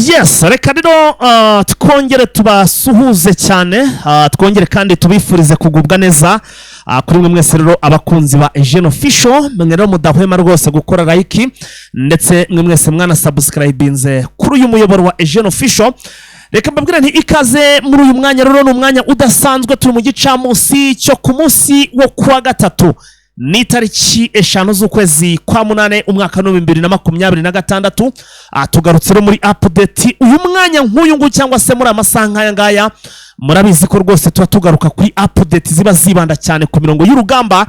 Yes, reka rero twongere tubasuhuze cyane, twongere kandi tubifurize kugubwa neza kuri mwe mwese rero abakunzi ba Eugene Official, mwe rero mudahwema rwose gukora like, ndetse mwe mwese mwana subscribinze kuri uyu muyoboro wa Eugene Official. Reka mbabwire nti ikaze muri uyu mwanya. Rero ni umwanya udasanzwe, turi mu gicamunsi cyo ku munsi wo kuwa gatatu, ni itariki 5 z'ukwezi kwa munane, umwaka w'2026. Tugarutse rero muri update. Uyu mwanya nk'uyu nguyu cyangwa se muri amasaha nk'aya ngaya, murabizi ko rwose tuba tugaruka kuri update ziba zibanda cyane ku mirongo y'urugamba.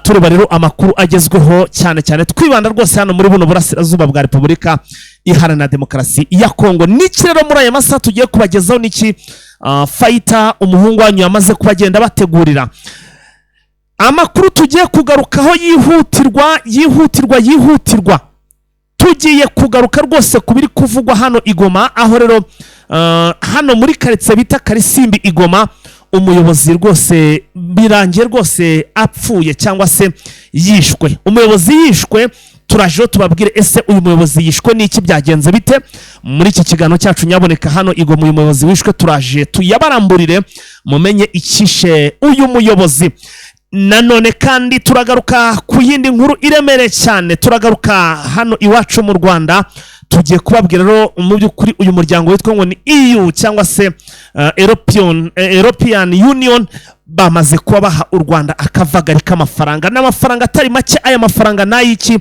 Tureba rero amakuru agezweho cyane cyane twibanda rwose hano muri buno burasirazuba bwa Repubulika Iharanira Demokarasi ya Kongo. N'iki rero muri aya masaha tugiye kubagezaho? Niki Fighter umuhungu wanyu yamaze kubagenda bategurira? Amakuru tugiye kugarukaho yihutirwa, yihutirwa, yihutirwa, tugiye kugaruka rwose ku biri kuvugwa hano i Goma, aho rero hano muri karitsiye bita Karisimbi i Goma, umuyobozi rwose birangiye rwose apfuye cyangwa se yishwe. Umuyobozi yishwe. Turaje tubabwire ese uyu muyobozi yishwe n'iki, byagenze bite? Muri iki kiganiro cyacu nyaboneka, hano i Goma uyu muyobozi wishwe turaje tuyabaramburire, mumenye icyishe uyu muyobozi. Nanone kandi turagaruka ku yindi nkuru iremereye cyane. Turagaruka hano iwacu mu Rwanda, tugiye kubabwira rero mu by'ukuri uyu muryango witwa ngo ni EU cyangwa se European Union bamaze kuba baha u Rwanda akavagari k'amafaranga, n'amafaranga atari make. Aya mafaranga ni ay'iki?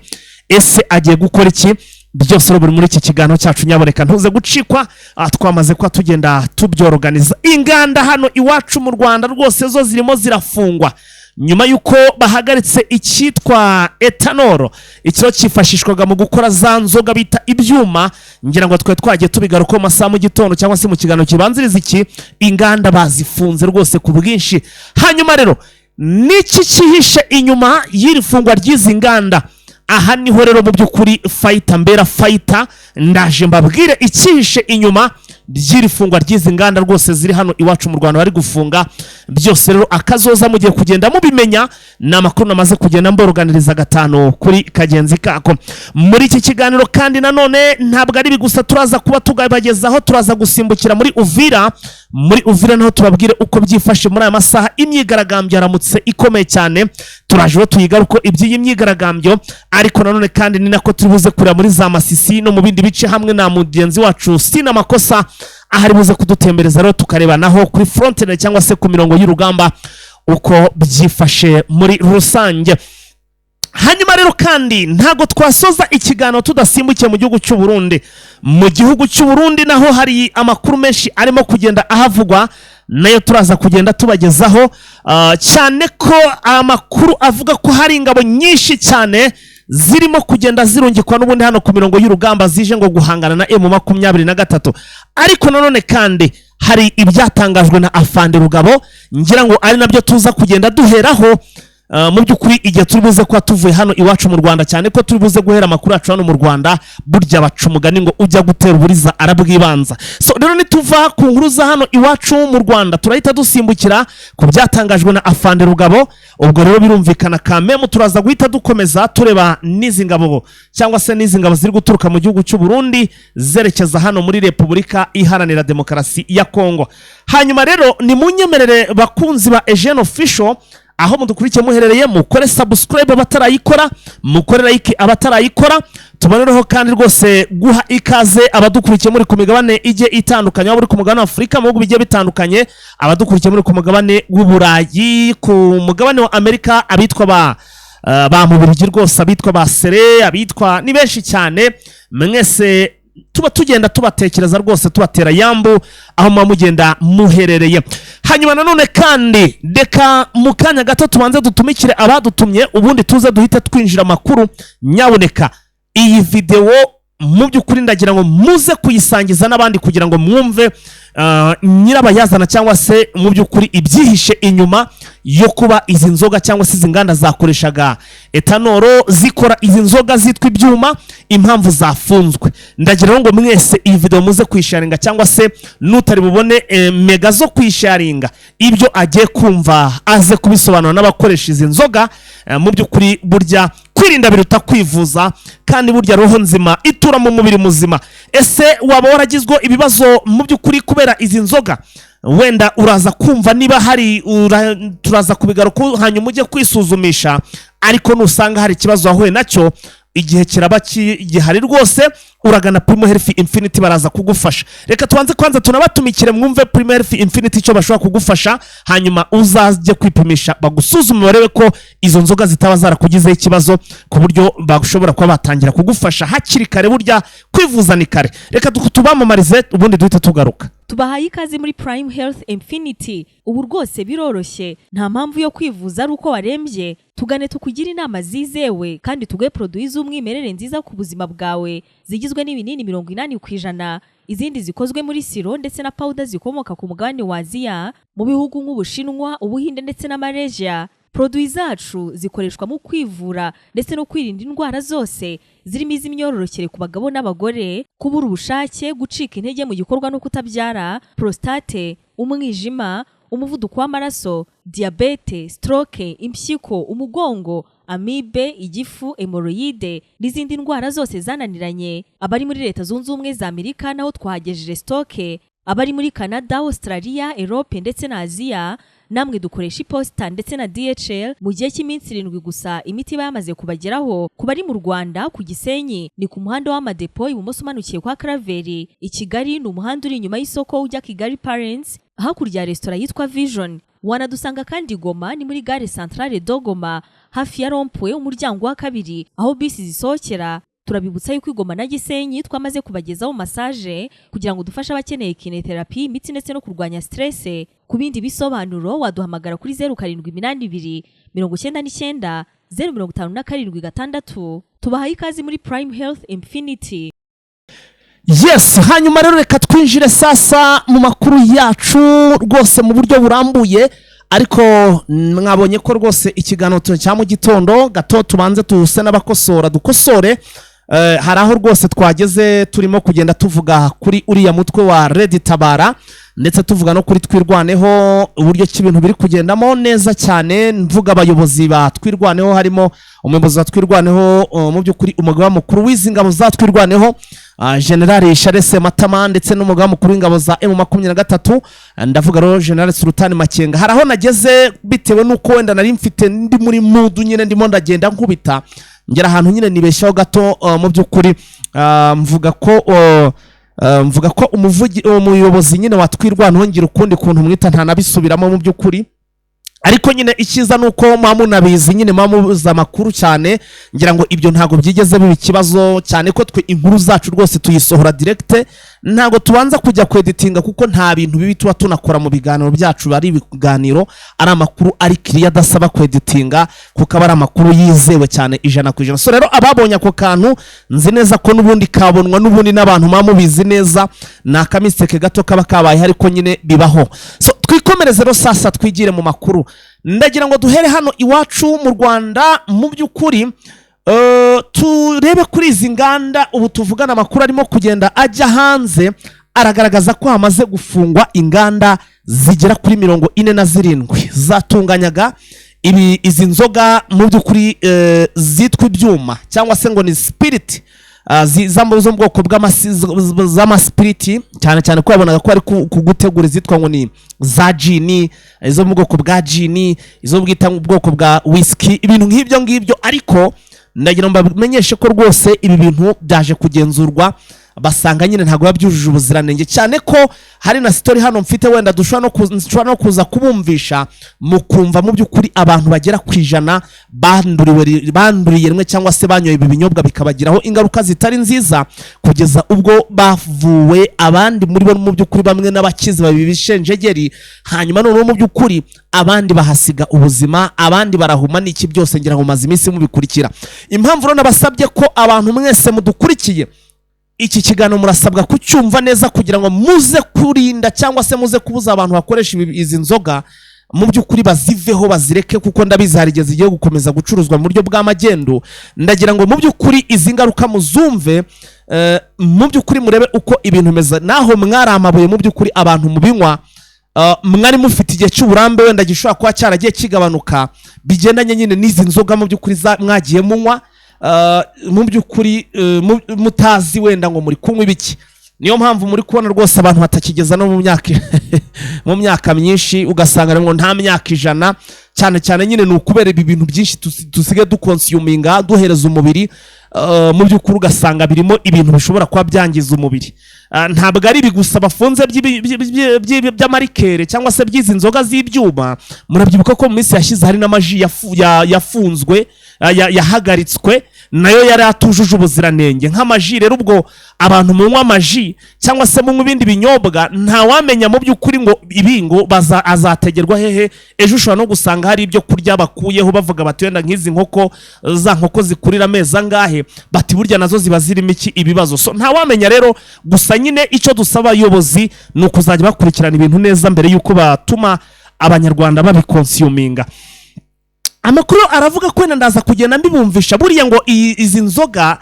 Ese agiye gukora iki? Byose rero buri muri iki kiganiro cyacu, nyaboneka ntuze gucikwa. Twamaze kuba tugenda tubyoroganiza. Inganda hano iwacu mu Rwanda rwose zo zirimo zirafungwa nyuma y'uko bahagaritse icyitwa ethanol, ikiro cyifashishwaga mu gukora za nzoga bita ibyuma. Ngira ngo twari twagiye tubigaruka mu masaha mu gitondo cyangwa se mu kiganiro kibanziriza iki. Inganda bazifunze rwose ku bwinshi. Hanyuma rero n'iki cyihishe inyuma y'iri fungwa ry'izi nganda? Aha niho rero mu by'ukuri Fighter mbera Fighter, ndaje mbabwire icyihishe inyuma ry'iri fungwa ry'izi nganda rwose ziri hano iwacu mu Rwanda bari gufunga. Byose rero akazoza mugiye kugenda mubimenya, ni amakuru namaze kugenda mboroganiriza gatanu kuri kagenzi kako muri iki kiganiro. Kandi nanone ntabwo ari ibi gusa turaza kuba tugabagezaho, turaza gusimbukira muri Uvira. Muri Uvira naho tubabwire uko byifashe muri aya masaha. Imyigaragambyo yaramutse ikomeye cyane, turaje rero tuyigaruko iby'iyi myigaragambyo. Ariko nanone kandi ni nako turi buze kureba muri za Masisi no mu bindi bice hamwe na mugenzi wacu Sina Makosa, ahari buze kudutembereza rero tukareba naho kuri frontière cyangwa se ku mirongo y'urugamba uko byifashe muri rusange. Hanyuma rero kandi ntabwo twasoza ikiganiro tudasimbukiye mu gihugu cy'u Burundi. Mu gihugu cy'u Burundi naho hari amakuru menshi arimo kugenda ahavugwa, nayo turaza kugenda tubagezaho, cyane ko amakuru avuga ko hari ingabo nyinshi cyane zirimo kugenda zirungikwa n'ubundi hano ku mirongo y'urugamba, zije ngo guhangana na M23. Ariko nanone kandi hari ibyatangajwe na Afande Rugabo, ngira ngo ari nabyo tuza kugenda duheraho mu by'ukuri igihe turi buze kuba tuvuye hano iwacu mu Rwanda, cyane ko turi buze guhera amakuru yacu hano mu Rwanda. Burya baca umugani ngo ujya gutera uburiza arabwibanza. So rero nituva ku nkuru za hano iwacu mu Rwanda, turahita dusimbukira ku byatangajwe na Afande Rugabo. Ubwo rero birumvikana kamemu turaza guhita dukomeza tureba n'izi ngabo cyangwa se n'izi ngabo ziri guturuka mu gihugu cy'u Burundi zerekeza hano muri Repubulika Iharanira Demokarasi ya Kongo. Hanyuma rero ni munyemerere, bakunzi ba Eugene Official, aho mudukurikiye muherereye, mukore subscribe abatarayikora, mukore like abatarayikora. Tubonereho kandi rwose guha ikaze abadukurikiye muri ku migabane igiye itandukanye, waba uri ku mugabane wa Afurika mu bihugu bigiye bitandukanye, abadukurikiye muri ku mugabane w'Uburayi, ku mugabane wa Amerika, abitwa ba Mubirigi rwose, abitwa ba Sere, abitwa ni benshi cyane, mwese tuba tugenda tubatekereza rwose, tubatera yambu aho muba mugenda muherereye. Hanyuma nanone kandi reka mu kanya gato tubanze dutumikire abadutumye, ubundi tuze duhite twinjira amakuru. Nyaboneka iyi videwo mu by'ukuri ndagira ngo muze kuyisangiza n'abandi kugira ngo mwumve nyirabayazana cyangwa se mu by'ukuri ibyihishe inyuma yo kuba izi nzoga cyangwa se izi nganda zakoreshaga ethanol zikora izi nzoga zitwa ibyuma, impamvu zafunzwe. Ndagira ngo mwese iyi video muze kuyisharinga, cyangwa se nutari bubone mega zo kuyisharinga, ibyo agiye kumva aze kubisobanura n'abakoresha izi nzoga. Mu by'ukuri burya Kwirinda biruta kwivuza, kandi burya roho nzima itura mu mubiri muzima. Ese waba waragizweho ibibazo mu by'ukuri kubera izi nzoga? Wenda uraza kumva niba hari turaza kubigaruka, hanyuma ujye kwisuzumisha. Ariko nusanga hari ikibazo wahuye nacyo, igihe kiraba gihari rwose, uragana Primo Health Infinity, baraza kugufasha. Reka tubanze kwanza tunabatumikire, mwumve Primo Health Infinity icyo bashobora kugufasha, hanyuma uzajye kwipimisha, bagusuzume, barebe ko izo nzoga zitaba zarakugizeho ikibazo, ku buryo bashobora kuba batangira kugufasha hakiri kare. Burya kwivuza ni kare. Reka tubamamarize, ubundi duhite tugaruka. Tubahaye ikaze muri Prime Health Infinity. Ubu rwose biroroshye, nta mpamvu yo kwivuza ari uko warembye. Tugane tukugire inama zizewe kandi tuguhe produits z'umwimerere nziza ku buzima bwawe, zigizwe n'ibinini 80%, izindi zikozwe muri sirop ndetse na powder zikomoka ku mugabane wa Aziya, mu bihugu nk'Ubushinwa, Ubuhinde ndetse na Malaysia. Produits zacu zikoreshwa mu kwivura ndetse no kwirinda indwara zose, zirimo iz'imyororokere ku bagabo n'abagore, kubura ubushake, gucika intege mu gikorwa no kutabyara, prostate, umwijima, umuvuduko w'amaraso, diyabete, stroke, impyiko, umugongo, amibe, igifu, hémorroïdes n'izindi ndwara zose zananiranye. Abari muri Leta Zunze Ubumwe za Amerika naho twahagejeje stock. Abari muri Canada, Australia, Europe ndetse na Aziya, namwe dukoresha iposita ndetse na DHL. Mu gihe cy'iminsi 7 gusa imiti iba yamaze kubageraho. Ku bari mu Rwanda, ku Gisenyi ni ku muhanda w'Amadepo, ibumoso umanukiye kwa Karaveri. I Kigali ni umuhanda uri inyuma y'isoko ujya Kigali Parents, hakurya ya resitora yitwa Vision. Wanadusanga kandi Goma, ni muri gare Centrale de Goma, hafi ya rond-point, umuryango wa kabiri aho bisi zisohokera. Turabibutsa yuko i Goma na Gisenyi twamaze kubagezaho massage kugira ngo dufashe abakeneye kinésithérapie, imitsi ndetse no kurwanya stress. Ku bindi bisobanuro waduhamagara kuri 0782 990 576. Tubahaye ikaze muri Prime Health Infinity. Yes, hanyuma rero reka twinjire sasa mu makuru yacu rwose mu buryo burambuye. Ariko mwabonye ko rwose ikiganiro cya mu gitondo gato tubanze tuse n'abakosora, dukosore. Hari aho rwose twageze turimo kugenda tuvuga kuri uriya mutwe wa Red Tabara, ndetse tuvuga no kuri Twirwaneho, uburyo ki ibintu biri kugendamo neza cyane. Mvuga abayobozi ba Twirwaneho, harimo umuyobozi wa Twirwaneho, mu by'ukuri umugaba mukuru w'izi ngabo za Twirwaneho, General Charles Matama, ndetse n'umugaba mukuru w'ingabo za M23, ndavuga rero General Sultani Makenga. Hari aho nageze bitewe n'uko wenda nari mfite ndi muri mood nyine, ndimo ndagenda nkubita, ngera ahantu nyine nibeshyaho gato. Mu by'ukuri mvuga ko umuyobozi nyine wa Twirwaneho, ngira ukundi kuntu mwita, ntanabisubiramo mu by'ukuri. Ariko nyine icyiza ni uko muba munabizi nyine, muba muzi amakuru cyane. Ngira ngo ibyo ntabwo byigeze biba ikibazo cyane, ko twe inkuru zacu rwose tuyisohora direct, ntabwo tubanza kujya kweditinga, kuko nta bintu bibi tuba tunakora mu biganiro byacu. Ari ibiganiro, ari amakuru ari kiriya adasaba kweditinga, kuko aba ari amakuru yizewe cyane 100%. So rero ababonye ako kantu, nzi neza ko n'ubundi kabonwa n'ubundi n'abantu muba mubizi neza, ni akamistake gato kaba kabaye, ariko nyine bibaho. So twikomereze rero sasa, twigire mu makuru. Ndagira ngo duhere hano iwacu mu Rwanda. Mu by'ukuri turebe kuri izi nganda. Ubu tuvugana, amakuru arimo kugenda ajya hanze aragaragaza ko hamaze gufungwa inganda zigera kuri 47 zatunganyaga izi nzoga mu by'ukuri zitwa ibyuma, cyangwa se ngo ni spirit, zo mu bwoko z'amasipiriti cyane cyane, ko yabonaga ko ari kugutegura izitwa ngo ni za gin, izo mu bwoko bwa gin, izo bwita mu bwoko bwa whisky, ibintu nk'ibyo ngibyo. Ariko ndagira ngo mbamenyeshe ko rwose ibi bintu byaje kugenzurwa, basanga nyine ntabwo biba byujuje ubuziranenge, cyane ko hari na story hano mfite wenda dushobora no kuza kubumvisha, mukumva mu by'ukuri abantu bagera ku 100 banduriye rimwe cyangwa se banyoye ibi binyobwa, bikabagiraho ingaruka zitari nziza, kugeza ubwo bavuwe, abandi muri bo mu by'ukuri bamwe n'abakize babiba ibishenjegeri, hanyuma noneho mu by'ukuri abandi bahasiga ubuzima, abandi barahuma n'iki byose. Ngira ngo maze iminsi mubikurikira. Impamvu rero nabasabye ko abantu mwese mudukurikiye iki kiganiro murasabwa kucyumva neza, kugira ngo muze kurinda cyangwa se muze kubuza abantu bakoresha izi nzoga mu by'ukuri baziveho, bazireke, kuko ndabizi hari igihe zigiye gukomeza gucuruzwa mu buryo bw'amagendo. Ndagira ngo mu by'ukuri izi ngaruka muzumve, mu by'ukuri murebe uko ibintu bimeze. Naho mwari amabuye, mu by'ukuri abantu mubinywa, mwari mufite igihe cy'uburambe wenda gishobora kuba cyaragiye kigabanuka, bigendanye nyine n'izi nzoga mu by'ukuri mwagiye munywa. mu by'ukuri mutazi wenda ngo muri kunywa ibiki. Niyo mpamvu muri kubona rwose abantu batakigeza no mu myaka myinshi, ugasanga ngo nta myaka 100. Cyane cyane nyine ni ukubera ibi bintu byinshi dusigaye duconsuminga, duhereza umubiri. Mu by'ukuri ugasanga birimo ibintu bishobora kuba byangiza umubiri. Ntabwo ari ibi gusa bafunze by'amaliqueur cyangwa se by'izi nzoga z'ibyuma. Murabyibuka ko mu minsi yashize hari n'amaji yafunzwe, yahagaritswe, nayo yari atujuje ubuziranenge. Nk'amaji rero, ubwo abantu munywa amaji cyangwa se munywa ibindi binyobwa, ntawamenya mu by'ukuri ngo ibi ngo azategerwa hehe ejo. Ushobora no gusanga hari ibyo kurya bakuyeho, bavuga bati wenda nk'izi nkoko, za nkoko zikurira amezi angahe, bati burya nazo ziba zirimo iki ibibazo. So ntawamenya rero. Gusa nyine icyo dusaba abayobozi ni ukuzajya bakurikirana ibintu neza mbere y'uko batuma Abanyarwanda babiconsuminga. Amakuru aravuga ko wenda ndaza kugenda mbibumvisha, buriya ngo izi nzoga,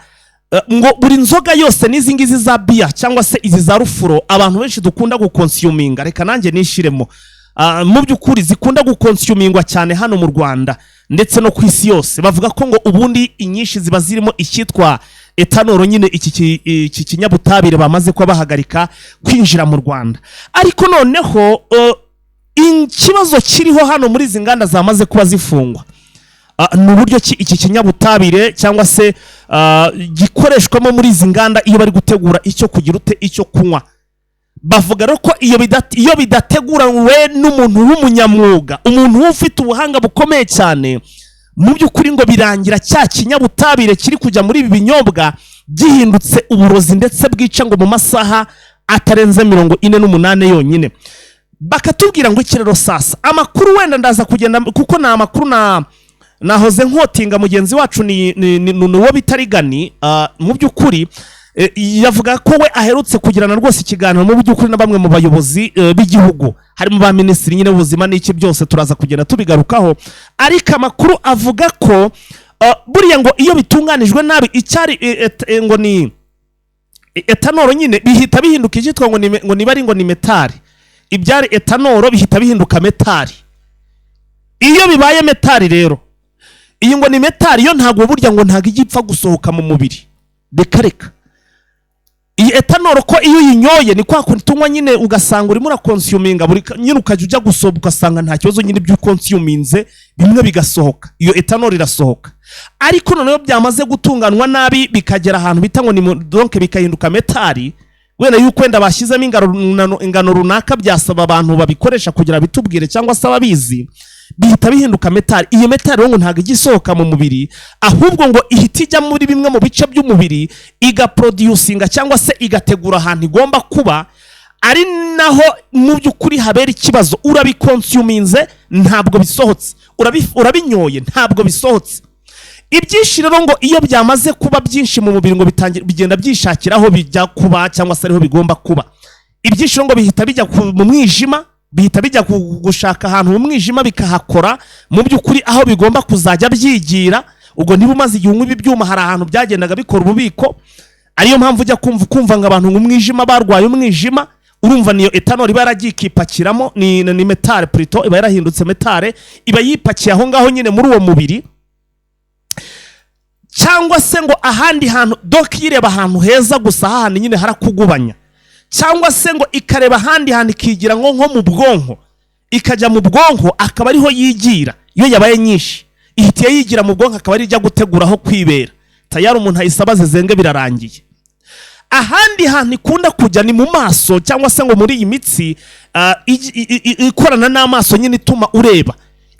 ngo buri nzoga yose n'izi ngizi za biya cyangwa se izi za rufuro abantu benshi dukunda guconsuminga, reka nanjye nishiremo, mu by'ukuri zikunda guconsumingwa cyane hano mu Rwanda ndetse no ku isi yose, bavuga ko ngo ubundi inyinshi ziba zirimo icyitwa ethanol nyine, iki kinyabutabire bamaze kuba bahagarika kwinjira mu Rwanda. Ariko noneho ikibazo kiriho hano muri izi nganda zamaze kuba zifungwa, ni uburyo ki iki kinyabutabire cyangwa se gikoreshwamo muri izi nganda iyo bari gutegura icyo kugira ute, icyo kunywa. Bavuga rero ko iyo bidateguranywe n'umuntu w'umunyamwuga, umuntu ufite ubuhanga bukomeye cyane, mu by'ukuri ngo birangira cya kinyabutabire kiri kujya muri ibi binyobwa gihindutse uburozi ndetse bwica ngo mu masaha atarenze 48 yonyine. Bakatubwira ngo iki rero sasa, amakuru wenda ndaza kugenda kuko ni amakuru na nahoze nquotinga mugenzi wacu, ni uwo bita Rigani. Mu by'ukuri yavuga ko we aherutse kugirana rwose ikiganiro mu by'ukuri na bamwe mu bayobozi b'igihugu, harimo ba minisitiri nyine w'ubuzima n'iki byose, turaza kugenda tubigarukaho. Ariko amakuru avuga ko buriya ngo iyo bitunganijwe nabi, icyari ngo ni ethanol nyine bihita bihinduka icyitwa ngo niba ari ngo ni metale. Ibyari ethanol bihita bihinduka metale. Iyo bibaye metale rero, iyi ngo ni metale yo ntabwo burya ngo ntabwo ijya ipfa gusohoka mu mubiri, reka reka. Iyi ethanol ko iyo uyinyoye ni kwa kundi tunywa nyine, ugasanga urimo uraconsuminga buri nyine, ukajya ujya gusohoka ugasanga nta kibazo nyine, ibyo uconsuminze bimwe bigasohoka, iyo ethanol irasohoka. Ariko noneho byamaze gutunganywa nabi, bikagera ahantu bita ngo ni donc bikahinduka metale, wenda yuko wenda bashyizemo ingano runaka, byasaba abantu babikoresha kugira bitubwire cyangwa se ababizi, bihita bihinduka metale. Iyo metale rero ngo ntabwo ijya isohoka mu mubiri, ahubwo ngo ihita ijya muri bimwe mu bice by'umubiri, igaproducinga cyangwa se igategura ahantu igomba kuba, ari naho mu by'ukuri habera ikibazo. Urabiconsuminze ntabwo bisohotse, urabinyoye ntabwo bisohotse. Ibyinshi rero ngo iyo byamaze kuba byinshi mu mubiri, ngo bitangira bigenda byishakira aho bijya kuba cyangwa se ariho bigomba kuba. Ibyinshi rero ngo bihita bijya mu mwijima, bihita bijya gushaka ahantu mu mwijima, bikahakora mu by'ukuri aho bigomba kuzajya byigira. Ubwo niba umaze igihe unywa ibi byuma, hari ahantu byagendaga bikora ububiko. Ariyo mpamvu ujya kumva ukumva ngo abantu ngo umwijima, barwaye umwijima. Urumva niyo ethanol iba yaragiye ikipakiramo, ni metale plutôt, iba yarahindutse metale, iba yipakiye aho ngaho nyine muri uwo mubiri. Cyangwa se ngo ahandi hantu, donc yireba ahantu heza gusa, hahandi nyine harakugubanya, cyangwa se ngo ikareba ahandi hantu ikigira nko mu bwonko, ikajya mu bwonko akaba ariho yigira. Iyo yabaye nyinshi ihita yigira mu bwonko, akaba ari ijya gutegura aho kwibera. Tayari umuntu ahise abaze zenge, birarangiye. Ahandi hantu ikunda kujya ni mu maso, cyangwa se ngo muri iyi mitsi ikorana n'amaso nyine ituma ureba.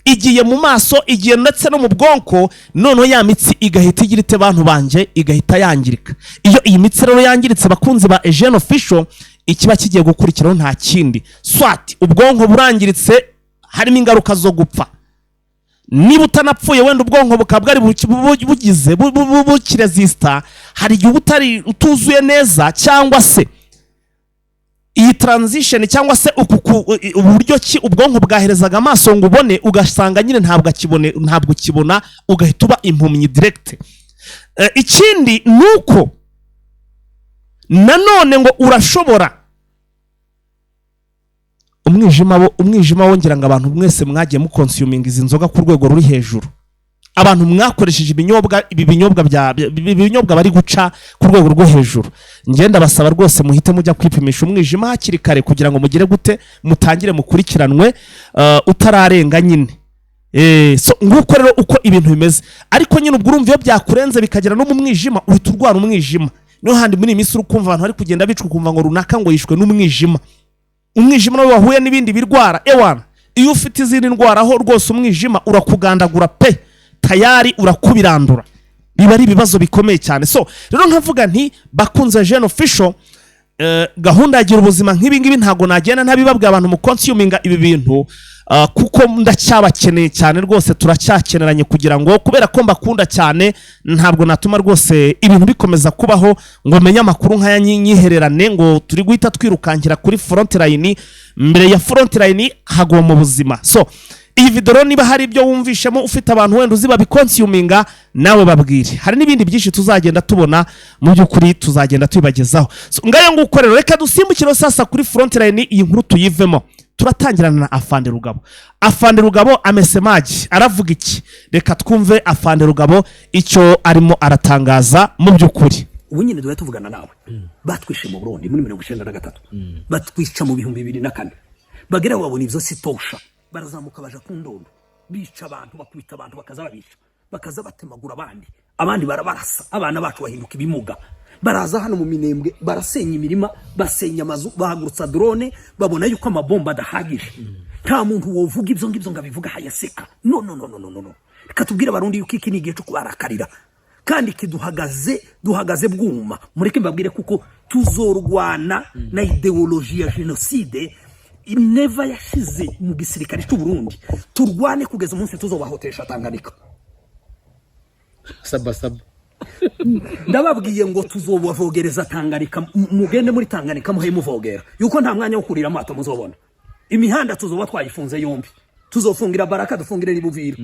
Igiye mu maso, igiye ndetse no mu bwonko, noneho ya mitsi igahita igira ite, bantu banjye? Igahita yangirika. Iyo iyi mitsi rero yangiritse, bakunzi ba Eugene Official, ikiba kigiye gukurikiraho nta kindi, swati ubwonko burangiritse, harimo ingaruka zo gupfa. Niba utanapfuye, wenda ubwonko bukaba bwari bugize bukiresista, hari igihe uba utari utuzuye neza, cyangwa se iyi transition cyangwa se uburyo ki ubwonko bwaherezaga amaso ngo ubone, ugasanga nyine ntabwo akibone, ntabwo ukibona, ugahita uba impumyi direct. Ikindi ni uko nanone ngo urashobora umwijima, wo umwijima wongera ngo abantu mwese mwagiye muconsuminga izi nzoga ku rwego ruri hejuru, Abantu mwakoresheje ibinyobwa, ibi binyobwa bya ibi binyobwa bari guca ku rwego rwo hejuru, ngenda basaba rwose muhite mujya kwipimisha umwijima hakiri kare kugira ngo mugire gute, mutangire mukurikiranwe utararenga nyine. So nguko rero uko ibintu bimeze. Ariko nyine ubwo urumva, iyo byakurenze bikagera no mu mwijima, uhita urwara umwijima. Niyo handi muri iyi minsi uri kumva abantu bari kugenda bicwa, ukumva ngo runaka ngo yishwe n'umwijima. Umwijima nawe wahuye n'ibindi birwara, ewana, iyo ufite izindi ndwara ho rwose umwijima urakugandagura pe, tayari urakubirandura, biba ari ibibazo bikomeye cyane. So rero nkavuga nti bakunze Jeune Official, gahunda ya Gira Ubuzima, nk'ibi ngibi ntabwo nagenda ntabibabwiye. Abantu mu consuminga ibi bintu, kuko ndacyabakeneye cyane rwose, turacyakeneranye kugira ngo, kubera ko mbakunda cyane, ntabwo natuma rwose ibintu bikomeza kubaho ngo menye amakuru nk'aya nyihererane ngo turi guhita twirukankira kuri front line. Mbere ya front line hagomba ubuzima. So iyi video rero, niba hari ibyo wumvishemo, ufite abantu wenda uzi babiconsuminga, nawe babwire. Hari n'ibindi byinshi tuzagenda tubona, mu by'ukuri tuzagenda tubibagezaho. So, ngayo nguko rero, reka dusimbukire sasa kuri front line, iyi nkuru tuyivemo. Turatangirana na Afande Rugabo. Afande Rugabo amesemaji, aravuga iki? Reka twumve Afande Rugabo icyo arimo aratangaza mu by'ukuri. Ubu nyine duhita tuvugana nawe, batwishe mu Burundi muri 93, batwica mu 2004, bagera babona ibyo sitosha, barazamuka baja ku Ndondo, bica abantu, bakubita abantu, bakaza babica, bakaza batemagura abandi, abandi barabarasa, abana bacu bahinduka ibimuga. Baraza hano mu Minembwe, barasenya imirima, basenya amazu, bahagurutsa drone, babona yuko amabomba adahagije. Nta muntu wovuga ibyo ngibyo ngo abivuga hayaseka. No, no, no, no, no, no. Reka tubwire Abarundi yuko iki ni igihe cyo kubarakarira kandi kiduhagaze, duhagaze bwuma. Mureke mbabwire, kuko tuzorwana na idéologie ya jenoside Neva yashize mu gisirikare cy'u Burundi. Turwane kugeza umunsi tuzobahotesha Tanganyika. Saba saba. Ndababwiye ngo tuzobavogereza Tanganyika. Mugende muri Tanganyika muhe muvogera yuko nta mwanya wo kurira amato muzobona. Imihanda tuzoba twayifunze yombi, tuzofungira Baraka, dufungire n'Ibuvira,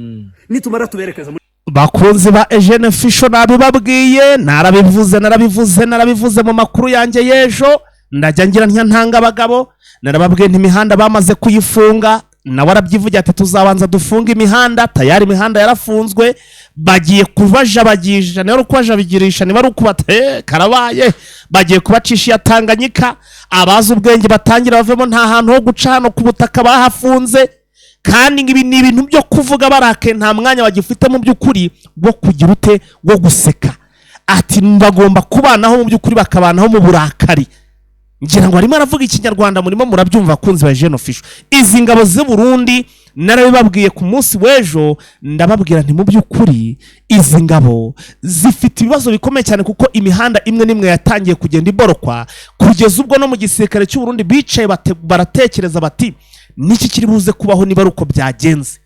nitumara tuberekeza muri Bakunzi ba Eugene Fisho, nabibabwiye, narabivuze, narabivuze, narabivuze mu makuru yanjye y'ejo. Ndajya ngira ntya ntanga abagabo, narababwiye nti imihanda bamaze kuyifunga. Nawe arabyivugira ati tuzabanza dufunge imihanda. Tayari imihanda yarafunzwe, bagiye kubajabagisha, niba ari ukubajabigirisha, niba ari ukubate, karabaye, bagiye kubacisha iya Tanganyika. Abazi ubwenge batangira bavemo, nta hantu ho guca hano ku butaka, bahafunze. Kandi ibi ni ibintu byo kuvuga barake, nta mwanya bagifite mu by'ukuri wo kugira ute, wo guseka. Ati bagomba kubanaho mu by'ukuri, bakabanaho mu burakari. Ngira ngo arimo aravuga Ikinyarwanda, murimo murabyumva abakunzi ba Jeune Official. Izi ngabo z'u Burundi, narabibabwiye ku munsi w'ejo, ndababwira nti mu by'ukuri izi ngabo zifite ibibazo bikomeye cyane, kuko imihanda imwe n'imwe yatangiye kugenda iborokwa, kugeza ubwo no mu gisirikare cy'u Burundi bicaye baratekereza bati niki kiri buze kubaho niba ari uko byagenze?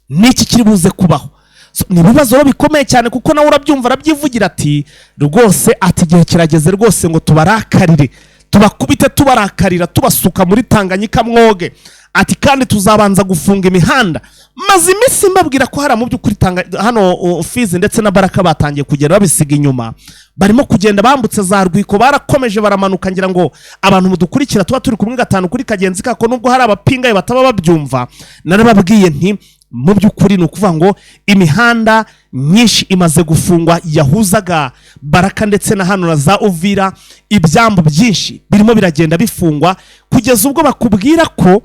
Niki kiri buze kubaho? So, ni ibibazo rero bikomeye cyane, kuko nawe urabyumva, arabyivugira ati rwose, ati igihe kirageze rwose ngo tubarakarire, tubakubite, tubarakarira, tubasuka muri Tanganyika mwoge. Ati kandi tuzabanza gufunga imihanda. Maze iminsi mbabwira ko hari mu by'ukuri hano Fizi ndetse na Baraka batangiye kugenda babisiga inyuma, barimo kugenda bambutse za Rwiko, barakomeje baramanuka. Ngira ngo abantu mudukurikira tuba turi kumwe gatanu kuri kagenzi kako, nubwo hari abapingaye bataba babyumva, narababwiye nti mu by'ukuri ni ukuvuga ngo imihanda myinshi imaze gufungwa yahuzaga Baraka ndetse na hano na za Uvira. Ibyambu byinshi birimo biragenda bifungwa, kugeza ubwo bakubwira ko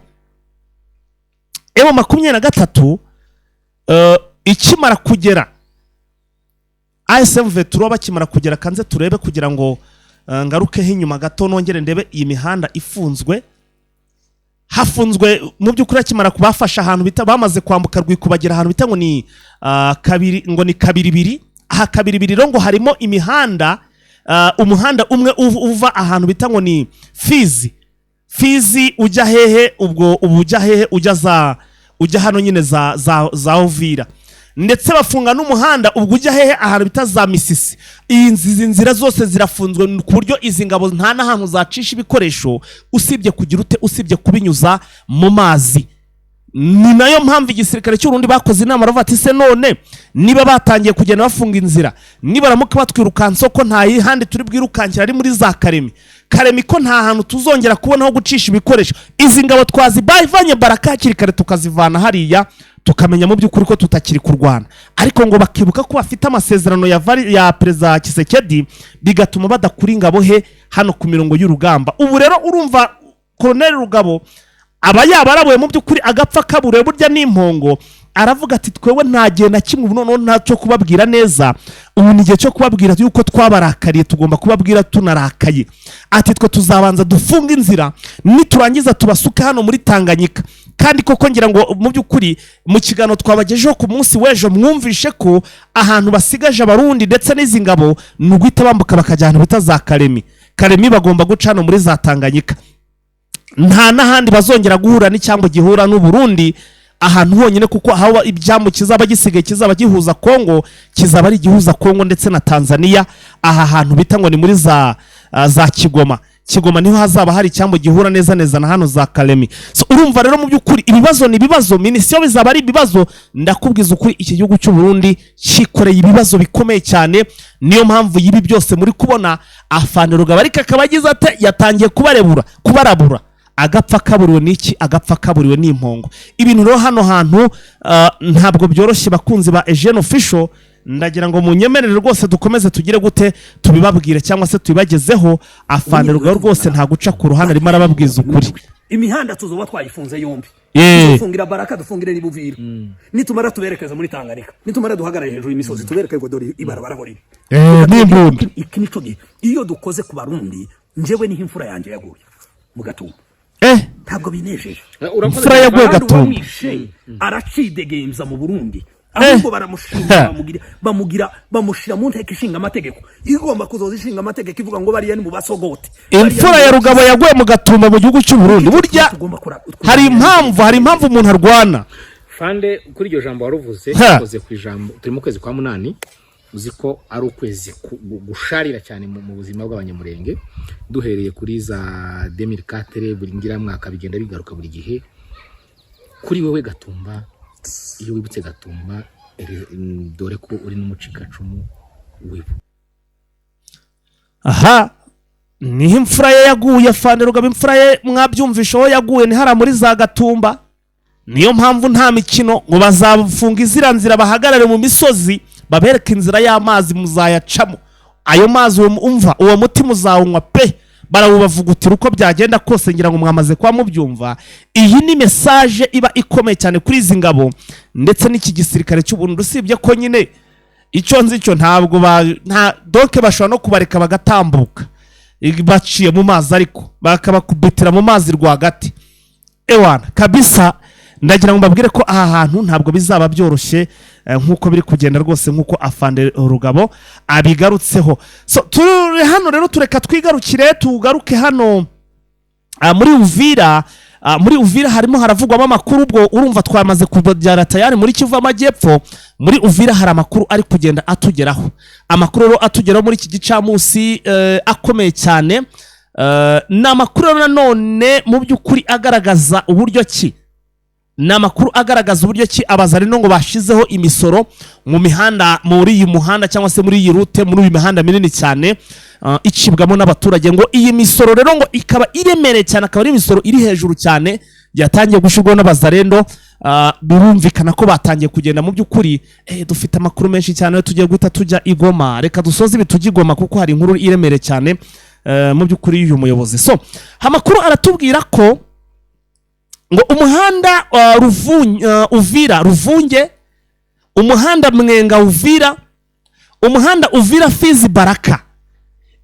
M23 ikimara kugera, AFC M23 bakimara kugera, kanze turebe kugira ngo ngarukeho inyuma gato, nongere ndebe iyi mihanda ifunzwe. Hafunzwe mu by'ukuri akimara kubafasha ahantu bita, bamaze kwambuka Rwiko bagera ahantu bita ngo ni kabiri, ngo ni Kabiribiri. Aha Kabiribiri rero ngo harimo imihanda, umuhanda umwe uva ahantu bita ngo ni Fizi, Fizi ujya hehe? Ubwo ubu ujya hehe? Ujya za, ujya hano nyine za Uvira. Ndetse bafunga n'umuhanda ubwo ujya hehe? Ahantu bita za Misisi. Izi nzira zose zirafunzwe, ku buryo izi ngabo nta n'ahantu zacisha ibikoresho usibye kugira ute, usibye kubinyuza mu mazi. Ni nayo mpamvu igisirikare cy'u Burundi bakoze inama, baravuga ati se none niba batangiye kugenda bafunga inzira, nibaramuka batwirukansa, ko nta handi turi bwirukankira ari muri za Karemi, Karemi ko nta hantu tuzongera kubona ho gucisha ibikoresho, izi ngabo twazibavanye Baraka hakiri kare, tukazivana hariya. Tukamenya mu by'ukuri ko tutakiri kurwana, ariko ngo bakibuka ko bafite amasezerano ya Perezida Tshisekedi, bigatuma badakura ingabo he hano ku mirongo y'urugamba. Ubu rero urumva Colonel Rugabo aba yabarabuye mu by'ukuri, agapfa kaburiwe burya n'impongo. Aravuga ati: "Twewe nta gihe na kimwe ubu noneho nta cyo kubabwira neza, ubu ni igihe cyo kubabwira yuko twabarakariye, tugomba kubabwira tunarakaye." Ati: "Twe tuzabanza dufunge inzira, niturangiza tubasuke hano muri Tanganyika." Kandi koko ngira ngo mu by'ukuri mu kiganiro twabagejeho ku munsi w'ejo mwumvishe ko ahantu basigaje Abarundi ndetse n'izi ngabo ni uguhita bambuka bakajya ahantu bita za Karemi. Karemi bagomba guca hano muri za Tanganyika, nta n'ahandi bazongera guhura n'icyambu gihura n'Uburundi, ahantu honyine, kuko aho ibyambu kizaba gisigaye kizaba gihuza Kongo, kizaba ari igihuza Kongo ndetse na Tanzania, aha hantu bita ngo ni muri za Kigoma. Kigoma niho hazaba hari icyambu gihura neza neza na hano za Karemi. So, urumva rero mu by'ukuri ibibazo ni ibibazo, mission bizaba ari ibibazo. Ndakubwiza ukuri, iki gihugu cy'u Burundi cyikoreye ibibazo bikomeye cyane. Niyo mpamvu y'ibi byose muri kubona afande Rugabo, ariko akaba agize ate? Yatangiye kubarebura, kubarabura. Agapfa kaburiwe n'iki? Agapfa kaburiwe n'impongo. Ibintu rero hano hantu ntabwo byoroshye. Bakunzi ba Eugene Official, ndagira ngo munyemerere rwose dukomeze tugire gute, tubibabwire cyangwa se tubibagezeho. Afande Rugabo rwose nta guca ku ruhande, arimo arababwiza ukuri. Imihanda tuzoba twayifunze yombi. Tuzofungira Baraka, dufungire n'Ibuvira. Nitumara tuberekeza muri Tanganyika, nitumara duhagarare hejuru y'imisozi, tubereke ngo dore ibarabara aho riri. N'imbunda. Iki nico gihe iyo dukoze ku Barundi. Njyewe niho imfura yanjye yaguye mu Gatumba. Ntabwo binejeje. Imfura yaguye Kandi Gatumba. uwamwishe aracidegemza mu Burundi, ahubwo baramushinga, bamugira bamushira mu nteko ishinga amategeko igomba kuzoza ishinga amategeko ivuga ngo bariya ni mu basogote. Imfura ya Rugabo yaguye mu Gatumba mu gihugu cy'u Burundi. Burya hari impamvu umuntu arwana. Fande, kuri iryo jambo waruvuze, ukoze ku ijambo. Turi mu kwezi kwa munani, uzi ko ari ukwezi gusharira cyane mu buzima bw'Abanyamurenge, duhereye kuri za 2004. Buri ngiramwaka bigenda bigaruka buri gihe. Kuri wowe Gatumba, iyo wibutse Gatumba, dore ko uri n'umucikacumu, wibu Aha niho imfura ye yaguye. Afande Rugabo, imfura ye mwabyumvishe aho yaguye, ni hariya muri za Gatumba. Niyo mpamvu nta mikino, ngo bazafunga izira nzira, bahagarare mu misozi, babereke inzira y'amazi muzayacamo. Ayo mazi uwo umva, uwo muti muzawunywa pe, barawubavugutira uko byagenda kose. Ngira ngo mwamaze kuba mubyumva. Iyi ni message iba ikomeye cyane kuri izi ngabo ndetse n'iki gisirikare cy'Uburundi. Usibye ko nyine icyo nzi cyo, ntabwo ba nta donc bashobora no kubareka bagatambuka baciye mu mazi, ariko bakabakubitira mu mazi rwagati. Ewana kabisa, ndagira ngo mbabwire ko aha hantu ntabwo bizaba byoroshye, nk'uko biri kugenda rwose, nk'uko afande Rugabo abigarutseho. So turi hano rero, tureka twigarukire, tugaruke hano muri Uvira. Muri Uvira harimo haravugwamo amakuru. Ubwo urumva twamaze kubyara tayari muri Kivu Amajyepfo. Muri Uvira hari amakuru ari kugenda atugeraho. Amakuru rero atugeraho muri iki gicamunsi akomeye cyane. Ni amakuru rero nanone mu by'ukuri agaragaza uburyo ki, ni amakuru agaragaza uburyo ki Abazarino ngo bashizeho imisoro mu mihanda, muri iyi muhanda cyangwa se muri iyi route, muri iyi mihanda minini cyane icibwamo n'abaturage. Ngo iyi misoro rero ngo ikaba iremereye cyane, akaba ari imisoro iri hejuru cyane yatangiye gushyirwaho n'Abazarendo. Birumvikana ko batangiye kugenda mu by'ukuri. Dufite amakuru menshi cyane, tugiye guhita tujya i Goma. Reka dusoze ibi tujye i Goma, kuko hari inkuru iremereye cyane mu by'ukuri y'uyu muyobozi. So amakuru aratubwira ko ngo umuhanda Uvira Ruvunge, umuhanda Mwenga Uvira, umuhanda Uvira Fizi Baraka,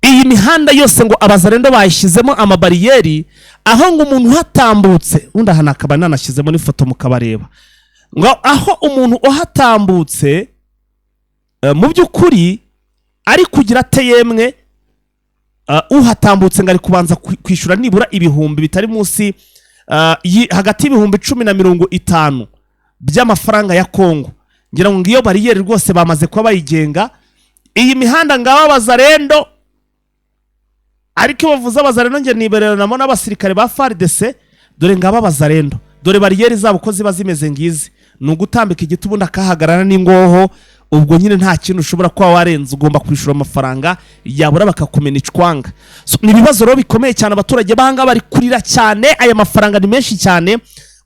iyi mihanda yose ngo Abazarendo bayishyizemo amabariyeri, aho ngo umuntu uhatambutse, undi aha nakaba nanashyizemo n'ifoto mukabareba, ngo aho umuntu uhatambutse mu by'ukuri ari kugira ate yemwe, uhatambutse ngo ari kubanza kwishyura nibura ibihumbi bitari munsi hagati y'10,000 na 50,000 by'amafaranga ya Kongo. Ngira ngo iyo bariyeri rwose bamaze kuba bayigenga iyi mihanda. Ngabo Abazarendo, ariko iyo bavuze Abazarendo njye nibereranamo n'abasirikare ba FARDC. Dore ngabo Abazarendo, dore bariyeri zabo uko ziba zimeze. Ngizi ni ugutambika igiti, ubundi akahagarara n'ingoho. Ubwo nyine nta kintu ushobora kuba warenza, ugomba kwishyura amafaranga, yabura bakakumena icwanga. So, ni ibibazo rero bikomeye cyane, abaturage b'ahangaha bari kurira cyane. Aya mafaranga ni menshi cyane.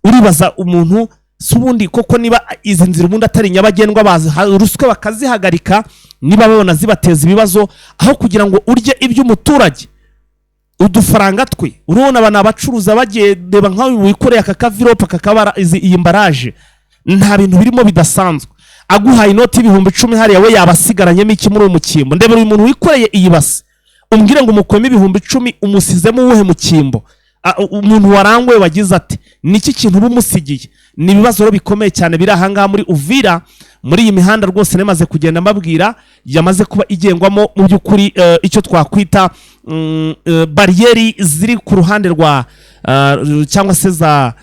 Uribaza umuntu Si ubundi koko niba izi nzira ubundi atari nyabagendwa, bazi ruswa bakazihagarika niba babona zibateza ibibazo, aho kugira ngo urye iby'umuturage, udufaranga twe. Urabona aba ni abacuruza bagiye, reba nkawe wikoreye aka kavirope, aka kabara, iyi emballage nta bintu birimo bidasanzwe, aguhaye inoti y'10,000 hariya, we yaba asigaranyemo iki muri uwo mukimbo? Ndebera uyu muntu wikoreye iyi base, umbwire ngo umukwemo 10,000, umusizemo uwuhe mukimbo? Umuntu waranguye wagize ati niki kintu uba umusigiye? Ni ibibazo rero bikomeye cyane biri ahangaha muri Uvira, muri iyi mihanda rwose nemaze kugenda mbabwira yamaze kuba igengwamo mu by'ukuri icyo twakwita bariyeri ziri ku ruhande rwa cyangwa se za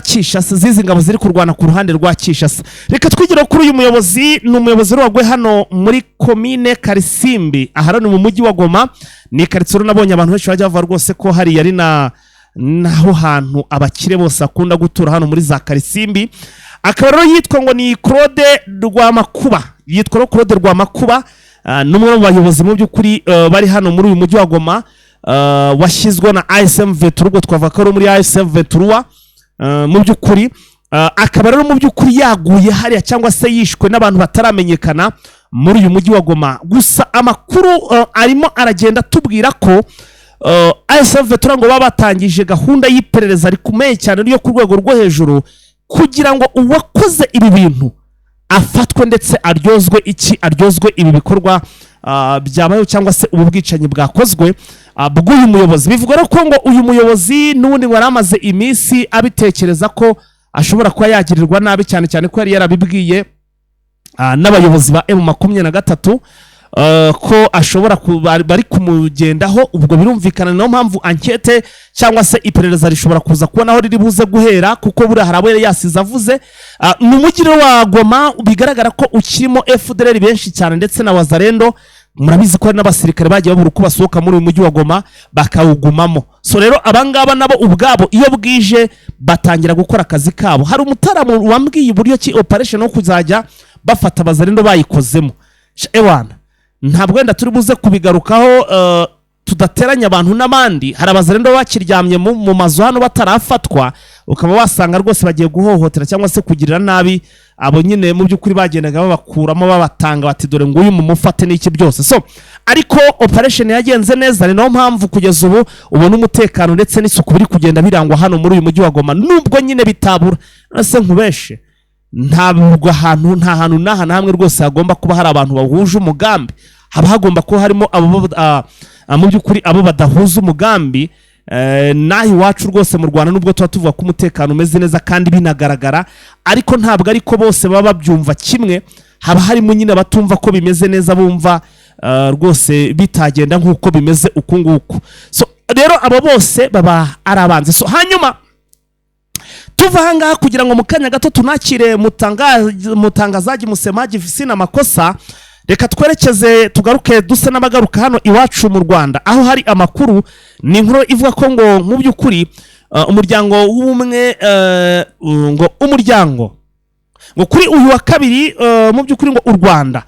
Kinshasa, zizi ngabo ziri kurwana ku ruhande rwa Kinshasa. Reka twigire kuri uyu muyobozi. Ni umuyobozi wagwe hano muri komine Karisimbi, aha ni mu mujyi wa Goma, ni karitsiye nabonye abantu benshi bajya bavuga rwose ko hariya ari na naho hantu abakire bose bakunda gutura, hano muri za Karisimbi. Akaba rero yitwa ngo ni Claude Rwamakuba, yitwa rero Claude Rwamakuba, ni umwe mu bayobozi mu by'ukuri bari hano muri uyu mujyi wa Goma, washyizwe na AFC M23. Ubwo twavuga ko ari muri AFC M23 mu by'ukuri. Akaba rero mu by'ukuri yaguye hariya cyangwa se yishwe n'abantu bataramenyekana muri uyu mujyi wa Goma. Gusa amakuru arimo aragenda atubwira ko AFC M23 ngo baba batangije gahunda y'iperereza rikomeye cyane ryo ku rwego rwo hejuru kugira ngo uwakoze ibi bintu afatwe ndetse aryozwe iki, aryozwe ibi bikorwa byabayeho cyangwa se ubu bwicanyi bwakozwe bw'uyu muyobozi. Bivugwa rero ko ngo uyu muyobozi n'ubundi ngo yari amaze iminsi abitekereza ko ashobora kuba yagirirwa nabi, cyane cyane ko yari yarabibwiye n'abayobozi ba M23 ko ashobora bari kumugendaho. Ubwo birumvikana, niyo mpamvu enquête cyangwa se iperereza rishobora kuza kubona aho riri buze guhera, kuko buriya hari abo yari yasize avuze. Ni umujyi rero wa Goma bigaragara ko ukirimo FDLR benshi cyane ndetse na Wazalendo. Murabizi ko hari n'abasirikare bagiye babura uko basohoka muri uyu mujyi wa Goma bakawugumamo. So rero abangaba nabo ubwabo iyo bwije batangira gukora akazi kabo. Hari umutaramu wambwiye uburyo ki operation yo kuzajya bafata Abazalendo bayikozemo. Ewana, ntabwo wenda turi buze kubigarukaho, tudateranya abantu n'abandi. Hari Abazalendo bakiryamye mu mazu hano batarafatwa, ukaba wasanga rwose bagiye guhohotera cyangwa se kugirira nabi abo nyine mu by'ukuri bagendaga babakuramo, babatanga bati: "Dore nguyu, mumufate," n'iki byose. So ariko operation yagenze neza, ni nayo mpamvu kugeza ubu ubona umutekano ndetse n'isuku biri kugenda birangwa hano muri uyu mujyi wa Goma, nubwo nyine bitabura. Ese nkubeshe? Ntabwo ahantu, nta hantu n'aha na hamwe rwose hagomba kuba hari abantu bahuje umugambi, haba hagomba kuba harimo abo mu by'ukuri abo badahuza umugambi. N'aha iwacu rwose mu Rwanda, nubwo tuba tuvuga ko umutekano umeze neza kandi binagaragara, ariko ntabwo ariko bose baba babyumva kimwe. Haba harimo nyine abatumva ko bimeze neza, bumva rwose bitagenda nk'uko bimeze uku nguku. So rero abo bose baba ari abanzi. So hanyuma tuva ahangaha kugira ngo mu kanya gato tunakire mutangazaji, musemaji sina makosa, reka twerekeze, tugaruke, duse n'abagaruka hano iwacu mu Rwanda, aho hari amakuru. Ni inkuru ivuga ko ngo mu by'ukuri umuryango w'ubumwe ngo umuryango ngo kuri uyu wa kabiri mu by'ukuri ngo u Rwanda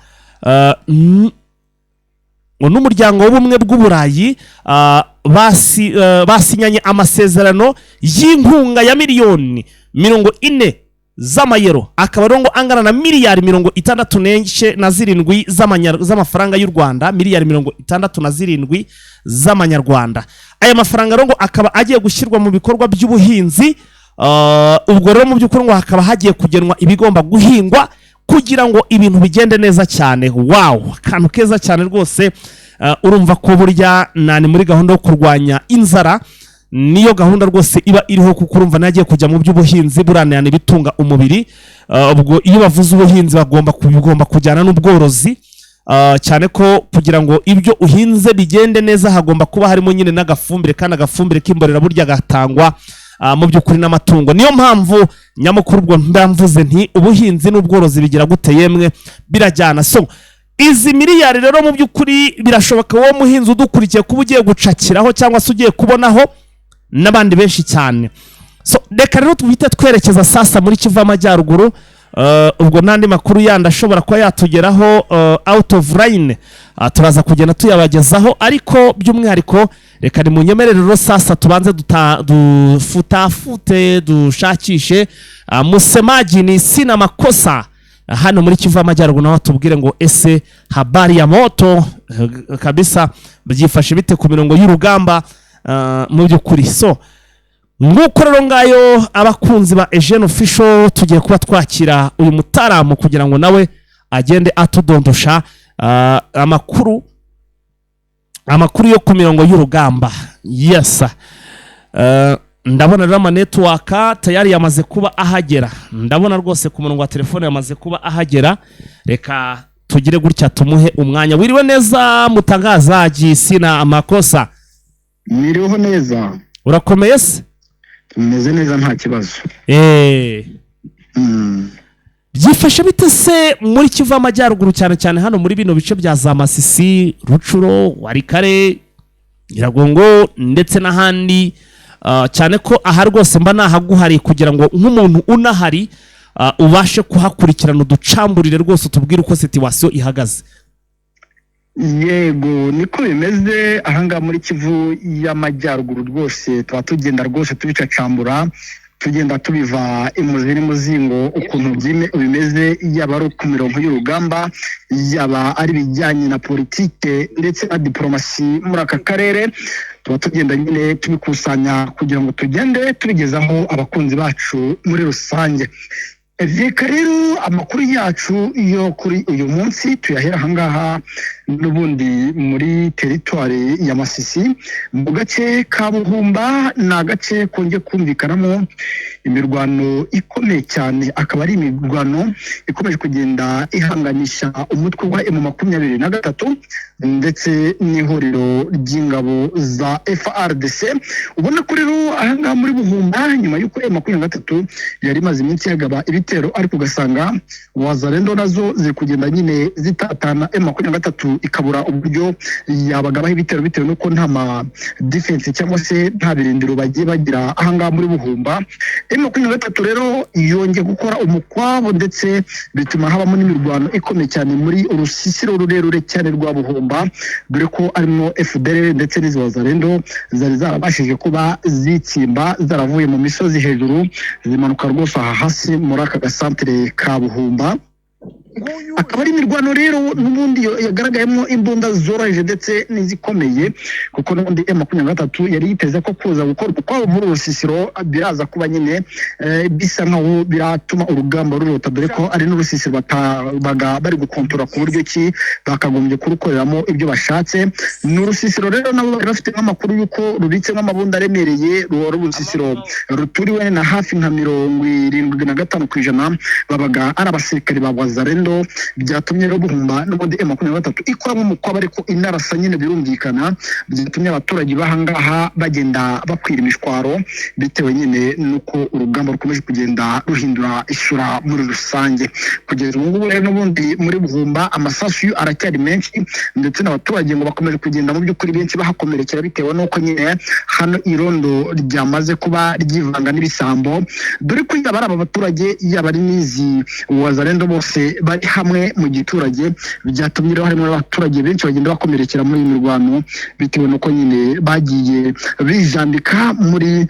ngo n'umuryango w'Ubumwe bw'Uburayi basinyanye amasezerano y'inkunga ya miliyoni 40 z'amayero, akaba ari ngo angana na miliyari 67 z'amafaranga y'u Rwanda, miliyari 67 z'amanyarwanda. Aya mafaranga rero ngo akaba agiye gushyirwa mu bikorwa by'ubuhinzi. Ubwo rero mu by'ukuri ngo hakaba hagiye kugenwa ibigomba guhingwa kugira ngo ibintu bigende neza cyane. Wow, akantu keza cyane rwose. Urumva ko burya nani muri gahunda yo kurwanya inzara, niyo gahunda rwose iba iriho, kuko urumva nagiye kujya mu by'ubuhinzi buranirana ibitunga umubiri. Ubwo iyo bavuze ubuhinzi bagomba bigomba kujyana n'ubworozi, cyane ko kugira ngo ibyo uhinze bigende neza hagomba kuba harimo nyine n'agafumbire, kandi agafumbire k'imborera burya gatangwa mu by'ukuri n'amatungo. Niyo mpamvu nyamukuru ubwo mvuze nti ubuhinzi n'ubworozi bigira gute? Yemwe, birajyana. So izi miliyari rero mu by'ukuri birashoboka wowe muhinzi udukurikiye kuba ugiye gucakiraho cyangwa se ugiye kubonaho n'abandi benshi cyane. So reka rero tuhite twerekeza sasa muri Kivu y'Amajyaruguru. Ubwo n'andi makuru yandi ashobora kuba yatugeraho out of line, turaza kugenda tuyabagezaho. Ariko by'umwihariko reka nimunyemerere rero sasa tubanze dufutafute, dushakishe musemaji ni sina makosa hano muri Kivu y'Amajyaruguru, naho tubwire ngo ese habari ya moto kabisa byifashe bite ku mirongo y'urugamba mu by'ukuri. So nguko rero, ngayo abakunzi ba Eugene Official, tugiye kuba twakira uyu mutaramu kugira ngo nawe agende atudondosha amakuru yo ku mirongo y'urugamba. Yes. Ndabona rero ama network tayari yamaze kuba ahagera, ndabona rwose ku murongo wa telefone yamaze kuba ahagera. Reka tugire gutya tumuhe umwanya. Wiriwe neza mutangazaji sina amakosa? Mwiriweho neza. Urakomeye se? Tumeze neza, nta kibazo. Byifashe bite se muri Kivu y'Amajyaruguru, cyane cyane hano muri bino bice bya za Masisi, Rucuro, Warikare, Nyiragongo ndetse n'ahandi? Cyane ko aha rwose mba nahaguhariye kugira ngo nk'umuntu unahari ubashe kuhakurikirana, uducamburire rwose, utubwire uko situation ihagaze. Yego, niko bimeze ahangaha muri Kivu y'Amajyaruguru. Rwose tuba tugenda rwose tubicacambura, tugenda tubiva imuzi n'umuzingo ukuntu bimeze, yaba ari ku mirongo y'urugamba, yaba ari ibijyanye na politike ndetse na diporomasi muri aka karere. Tuba tugenda nyine tubikusanya kugira ngo tugende tubigezaho abakunzi bacu muri rusange. Reka rero amakuru yacu yo kuri uyu munsi tuyahera ahangaha n'ubundi muri teritwari ya Masisi, mu gace ka Buhumba. Ni agace kongeye kumvikanamo imirwano ikomeye cyane, akaba ari imirwano ikomeje kugenda ihanganisha umutwe wa M23 ndetse n'ihuriro ry'ingabo za FARDC. Ubona ko rero ahangaha muri Buhumba, nyuma y'uko M23 yari imaze iminsi yagaba ibitero, ariko ugasanga Wazalendo nazo ziri kugenda nyine zitatana, M23 ikabura uburyo yabagabaho ibitero bitewe n'uko nta ma defense cyangwa se nta birindiro bagiye bagira ahangaha muri Buhumba. M23 rero yongeye gukora umukwabo, ndetse bituma habamo n'imirwano ikomeye cyane muri urusisiro rurerure cyane rwa Buhumba, dore ko arimo FDLR ndetse n'izi Wazalendo zari zarabashije kuba zitsimba, zaravuye mu misozi hejuru zimanuka rwose aha hasi muri aka gasantere ka Buhumba. Akaba ari imirwano rero n'ubundi yagaragayemo imbunda zoroheje ndetse n'izikomeye, kuko n'ubundi M23 yari yiteze ko kuza gukora ukwabo muri uru rusisiro biraza kuba nyine bisa nkaho biratuma urugamba rurota, dore ko ari n'urusisiro batabaga bari gukontora ku buryo ki bakagombye kurukoreramo ibyo bashatse. Ni urusisiro rero nabo bari bafite nk'amakuru y'uko rubitsemo amabunda aremereye, ruba urusisiro ruturiwe na hafi nka 75% babaga ari abasirikare ba Wazalendo. Byatumye rero Buhumba n'ubundi M23 ikoramo umukwabo, ariko inarasa nyine birumvikana, byatumye abaturage b'ahangaha bagenda bakwira imishwaro bitewe nyine n'uko urugamba rukomeje kugenda ruhindura isura muri rusange. Kugeza ubu ngubu rero n'ubundi muri Buhumba amasasu yo aracyari menshi, ndetse n'abaturage ngo bakomeje kugenda mu by'ukuri benshi bahakomerekera, bitewe n'uko nyine hano irondo ryamaze kuba ryivanga n'ibisambo, dore ko yaba ari aba baturage, yaba ari n'izi Wazalendo, bose bari hamwe mu giturage. Byatumye rero harimo abaturage benshi bagenda bakomerekera muri iyi mirwano, bitewe n'uko nyine bagiye bijandika muri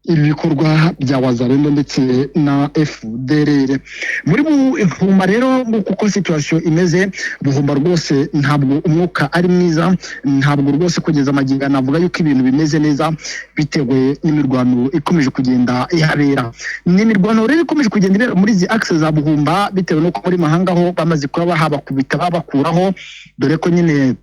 ibi bikorwa bya Wazalendo ndetse na FDLR muri Buhumba. Rero nguko uko situation imeze Buhumba, rwose ntabwo umwuka ari mwiza, ntabwo rwose kugeza amagingo navuga yuko ibintu bimeze neza, bitewe n'imirwano ikomeje kugenda ihabera. Ni imirwano rero ikomeje kugenda ibera muri izi axe za Buhumba, bitewe n'uko muri mahanga ho bamaze kuba bahabakubita babakuraho, dore ko nyine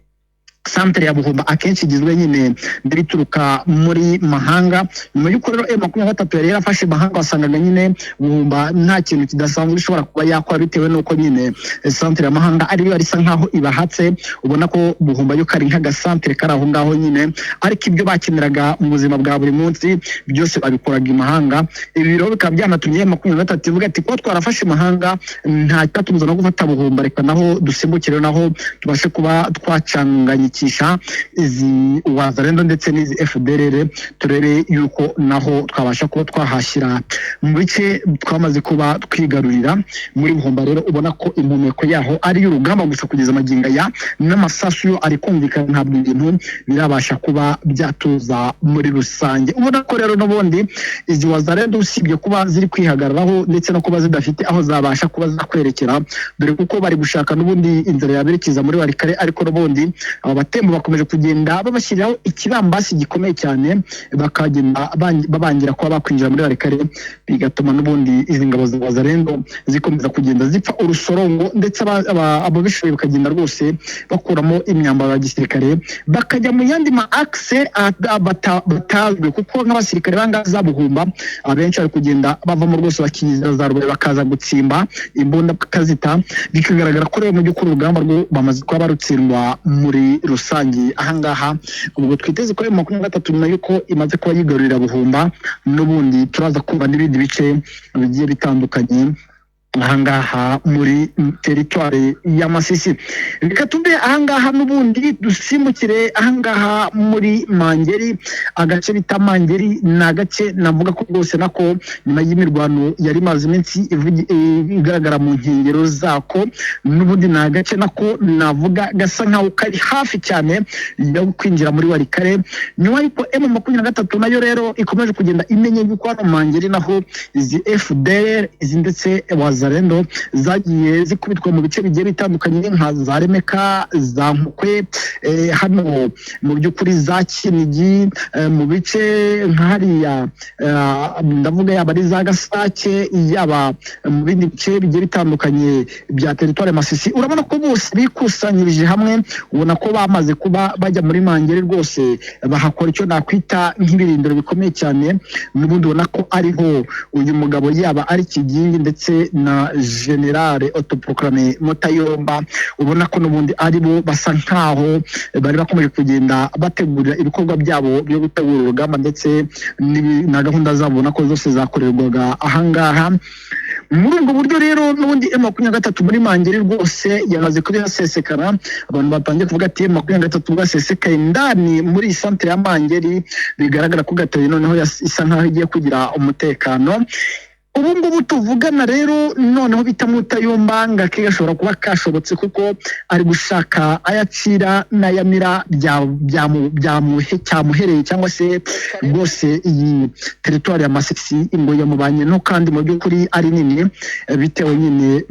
santere ya Buhumba akenshi igizwe nyine n'ibituruka muri mahanga. Nyuma y'uko rero M23 yari yarafashe mahanga, wasangaga nyine Buhumba nta kintu kidasanzwe ishobora kuba yakora, bitewe n'uko nyine santere ya mahanga ariyo isa nkaho ibahatse. Ubona ko Buhumba yo kari nk'agasantere kari aho ngaho nyine, ariko ibyo bakeneraga mu buzima bwa buri munsi byose babikoraga imahanga. Ibi rero bikaba byanatumye M23 ivuga ati kuba twarafashe imahanga nta cyatubuza no gufata Buhumba, reka naho dusimbukire, naho tubashe kuba twacanganyikirwa. guhangayikisha izi Wazalendo ndetse n'izi FDLR, turebe yuko naho twabasha kuba twahashyira mu bice twamaze kuba twigarurira muri Buhumba. Rero ubona ko impumeko yaho ari iy'urugamba gusa kugeza amagingo aya, n'amasasu yo ari kumvikana, ntabwo ibintu birabasha kuba byatuza muri rusange. Ubona ko rero n'ubundi izi Wazalendo usibye kuba ziri kwihagararaho ndetse no kuba zidafite aho zabasha kuba zakwerekera, dore kuko bari gushaka n'ubundi inzira yaberekeza muri Warikare, ariko n'ubundi aba batembo bakomeje kugenda babashyiriraho ikibambasi gikomeye cyane, bakagenda babangira kuba bakwinjira muri Warikare, bigatuma n'ubundi izi ngabo za Wazalendo zikomeza kugenda zipfa urusorongo, ndetse ababishoboye bakagenda rwose bakuramo imyambaro ya gisirikare bakajya mu yandi ma akise batazwi, kuko nk'abasirikare bangaha za Buhumba abenshi bari kugenda bavamo rwose bakizira za Rubaye bakaza gutsimba imbunda bakazita, bikagaragara ko rero mu by'ukuri urugamba rwo bamaze kuba barutsindwa muri rusange. Ahangaha ubwo twiteze ko M23 nyuma y'uko imaze kuba yigarurira Buhumba, n'ubundi turaza kumva n'ibindi bice bigiye bitandukanye ahangaha muri teritwari ya Masisi. Reka tuve ahangaha n'ubundi dusimbukire ahangaha muri Mangeri. Agace bita Mangeri ni agace navuga ko rwose nako nyuma y'imirwano yari imaze iminsi igaragara mu nkengero zako, n'ubundi ni agace nako navuga gasa nkaho kari hafi cyane yo kwinjira muri Warikare, nyuma y'uko M23 nayo rero ikomeje kugenda imenya yuko hano Mangeri naho izi FDLR izi ndetse Wazalendo zagiye zikubitwa mu bice bigiye bitandukanye nka za Remeka, za Nkukwe, hano mu by'ukuri za Kinigi, mu bice nka hariya, ndavuga yaba ari za Gasake, yaba mu bindi bice bigiye bitandukanye bya teritwari Masisi. Urabona ko bose bikusanyirije hamwe, ubona ko bamaze kuba bajya muri Mangeri rwose bahakora icyo nakwita nk'ibirindiro bikomeye cyane. N'ubundi ubona ko ariho uyu mugabo yaba ari Kigingi ndetse na Generale autoproclamé Mutayomba, ubona ko n'ubundi ari bo basa nkaho bari bakomeje kugenda bategurira ibikorwa byabo byo gutegura urugamba ndetse na gahunda zabo, ubona ko zose zakorerwaga ahangaha. Muri ubwo buryo rero n'ubundi M23 muri Mangeri rwose yamaze kubihasesekara, abantu batangiye kuvuga ati M23 bwasesekaye indani muri santere ya Mangeri, bigaragara ko Gatoyi noneho isa nkaho igiye kugira umutekano. Ubu ngubu tuvugana rero noneho bita Mutayomba ngake gashobora kuba kashobotse, kuko ari gushaka ayacira n'ayamira cyamuhereye cyangwa se rwose iyi teritwari ya Masisi ngo yamubanye no kandi mu by'ukuri ari nini, bitewe nyine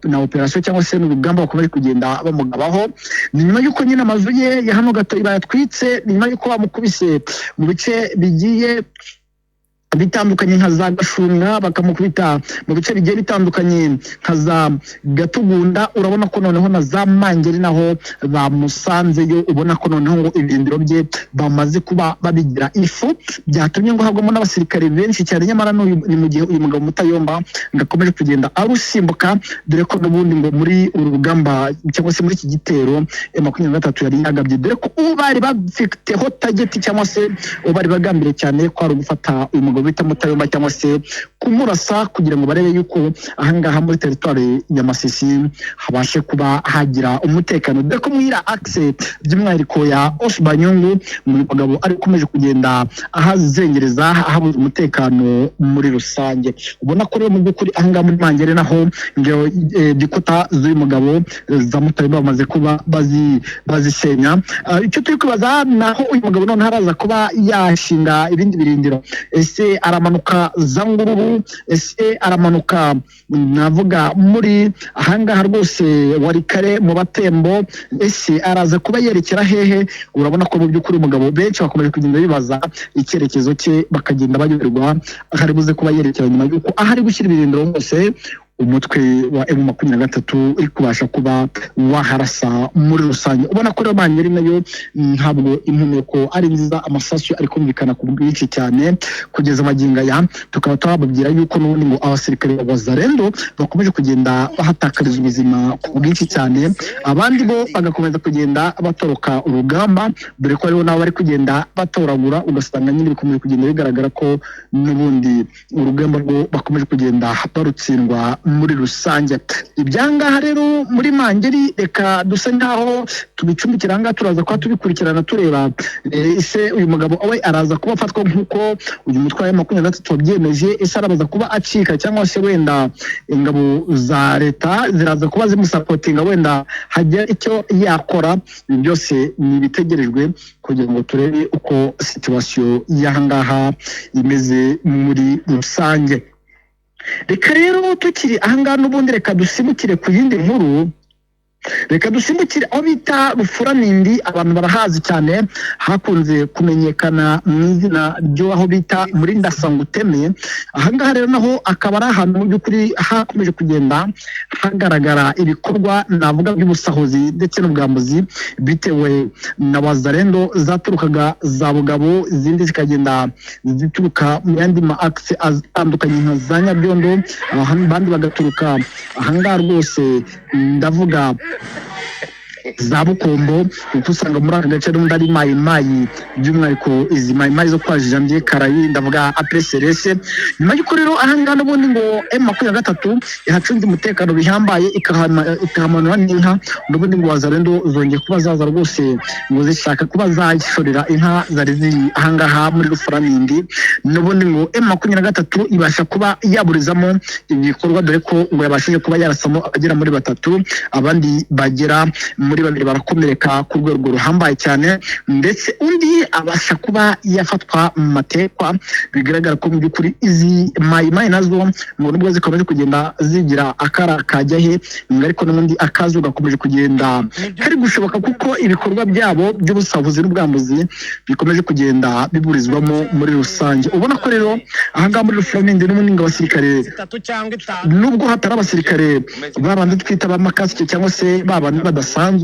na operasiyo cyangwa se n'urugamba bakomeje kugenda bamugabaho. Ni nyuma y'uko nyine amazu ye ya hano gato bayatwitse, ni nyuma y'uko bamukubise mu bice bigiye bitandukanye nka za Gashunga, bakamukubita mu bice bigiye bitandukanye nka za Gatugunda. Urabona ko noneho na za Mangeri naho bamusanzeyo, ubona ko noneho ngo ibirindiro bye bamaze kuba babigira ifu, byatumye ngo hagwamo n'abasirikare benshi cyane. Nyamara ni mu gihe uyu mugabo Mutayomba ngo akomeje kugenda arusimbuka, dore ko n'ubundi ngo muri uru rugamba cyangwa se muri iki gitero M23 yari yagabye, dore ko ubu bari bafiteho tageti cyangwa se ubu bari bagambiriye cyane ko ari ugufata uyu mugabo bita Mutayomba cyangwa se kumurasa, kugira ngo barebe yuko ahangaha muri teritwari ya Masisi habashe kuba hagira umutekano, dore ko muri iriya akise by'umwihariko ya Osbanyungu uyu mugabo ari ukomeje kugenda ahazengereza ahabuze umutekano muri rusange. Ubona ko rero mu by'ukuri ahangaha muri Mangere naho ingero gikuta z'uyu mugabo za Mutayomba bamaze kuba bazisenya. Icyo turi kwibaza naho uyu mugabo noneho araza kuba yashinga ibindi birindiro, ese aramanuka za Ngururu, ese aramanuka navuga muri ahangaha rwose Warikare mu Batembo, ese araza kuba yerekera hehe? Urabona ko mu by'ukuri umugabo benshi bakomeje kugenda bibaza icyerekezo cye, bakagenda bayoberwa aho ari buze kuba yerekera nyuma y'uko aho ari gushyira ibirindiro hose umutwe wa M23 uri kubasha kuba waharasa muri rusange. Ubona ko rero Mangeri nayo ntabwo impumeko ari nziza, amasasu ari kumvikana ku bwinshi cyane kugeza magingo aya. Tukaba twababwira yuko n'ubundi ngo abasirikare ba Wazalendo bakomeje kugenda bahatakariza ubuzima ku bwinshi cyane, abandi bo bagakomeza kugenda batoroka urugamba, dore ko hariho n'abo bari kugenda batoragura, ugasanga nyine bikomeje kugenda bigaragara ko n'ubundi urugamba rwo bakomeje kugenda barutsindwa muri rusange. Ibyangaha rero muri Mangeri reka dusa nkaho tubicumbikira ahangaha, turaza kuba tubikurikirana tureba ese uyu mugabo we araza kuba afatwa nk'uko uyu mutwe wa M23 wabyemeje, ese arabaza kuba acika cyangwa se wenda ingabo za leta ziraza kuba zimusapotinga, wenda hajya icyo yakora. Ibi byose ni ibitegerejwe kugira ngo turebe uko situation y'ahangaha imeze muri rusange. Reka rero tukiri ahangaha n'ubundi reka dusimbukire ku yindi nkuru, reka dusimbukire aho bita Rufuranindi. Abantu barahazi cyane, hakunze kumenyekana mu izina ryo aho bita muri Ndasanguteme. Ahangaha rero naho akaba ari ahantu mu by'ukuri hakomeje kugenda hagaragara ibikorwa navuga by'ubusahuzi ndetse n'ubwambuzi, bitewe na wazarendo zaturukaga za Bugabo, izindi zikagenda zituruka mu yandi ma akise atandukanye nka za Nyabyondo, abandi bagaturuka ahangaha rwose ndavuga za Bukombo, kuko usanga muri aka gace n'ubundi ari mayimayi, by'umwihariko izi mayimayi zo kwa Janvier Karayi, ndavuga APCRS. Nyuma y'uko rero ahangaha n'ubundi ngo M23 ihacunze umutekano bihambaye, ikahamanura n'inka, n'ubundi ngo wazarendo zongeye kuba zaza rwose ngo zishaka kuba zashorera inka zari ziri ahangaha muri Rufuranindi. N'ubundi ngo M23 ibasha kuba yaburizamo ibikorwa, dore ko ngo yabashije kuba yarasamo abagera muri batatu, abandi bagera muri babiri barakomereka ku rwego ruhambaye cyane, ndetse undi abasha kuba yafatwa mu matekwa. Bigaragara ko mu by'ukuri izi mayimayi nazo ngo nubwo zikomeje kugenda zigira akara kajya he, ngo ariko n'ubundi akazu gakomeje kugenda kari gushoboka, kuko ibikorwa byabo by'ubusahuzi n'ubwambuzi bikomeje kugenda biburizwamo muri rusange. Ubona ko rero ahangaha muri Rufuranindi n'ubundi ngo abasirikare, nubwo hatari abasirikare babandi twita abamakasike cyangwa se babandi badasanzwe,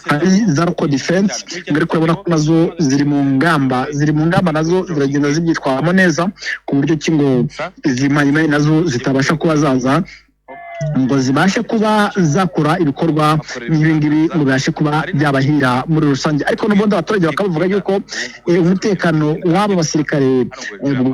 hari za local defense, ngo ariko urabona ko nazo ziri mu ngamba, nazo ziragenda zibyitwaramo neza, ku buryo ki ngo izi mayimayi nazo zitabasha kuba zaza ngo zibashe kuba zakora ibikorwa nk'ibi ngibi, ngo bibashe kuba byabahira muri rusange. Ariko n'ubundi abaturage bakabavuga yuko umutekano w'abo basirikare,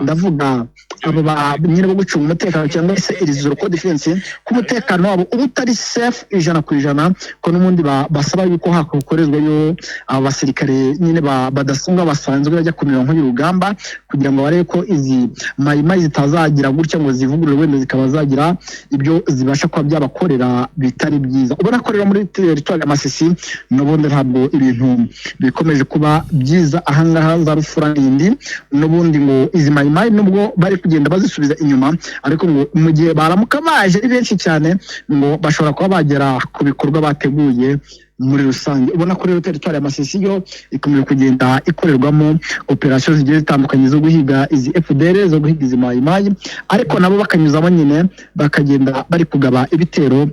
ndavuga abo ba nyine bo gucunga umutekano cyangwa se iri local defense, ko umutekano wabo uba utari safe 100%, ko n'ubundi basaba yuko hakorezwayo aba basirikare nyine badasanzwe basanzwe bajya ku mirongo y'urugamba, kugira ngo barebe ko izi mayimayi zitazagira gutya ngo zivugurure, wenda zikaba zagira ibyo zibasha kuba byabakorera bitari byiza. Ubona ko rero muri teritwari ya Masisi n'ubundi ntabwo ibintu bikomeje kuba byiza ahangaha za Rufuranindi. N'ubundi ngo izi mayimayi nubwo bari kugenda bazisubiza inyuma, ariko ngo mu gihe baramuka baje ari benshi cyane ngo bashobora kuba bagera ku bikorwa bateguye muri rusange. Ubona ko rero teritwari ya Masisi yo ikomeje kugenda ikorerwamo operasiyo zigiye zitandukanye zo guhiga izi FDL, zo guhiga izi mayimayi, ariko nabo bakanyuzamo nyine bakagenda bari kugaba ibitero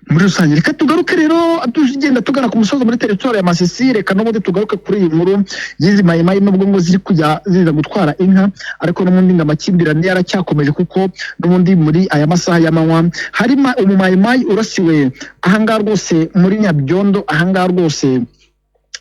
muri rusange. Reka tugaruke rero tugenda tugana ku musozo muri teritwari ya Masisi, reka n'ubundi tugaruke kuri iyi nkuru y'izi mayimayi, nubwo ngo ziri kujya ziza gutwara inka, ariko n'ubundi ngo amakimbirane yaracyakomeje, kuko n'ubundi muri aya masaha y'amanywa harimo umumayimayi urasiwe ahangaha rwose muri Nyabyondo, ahangaha rwose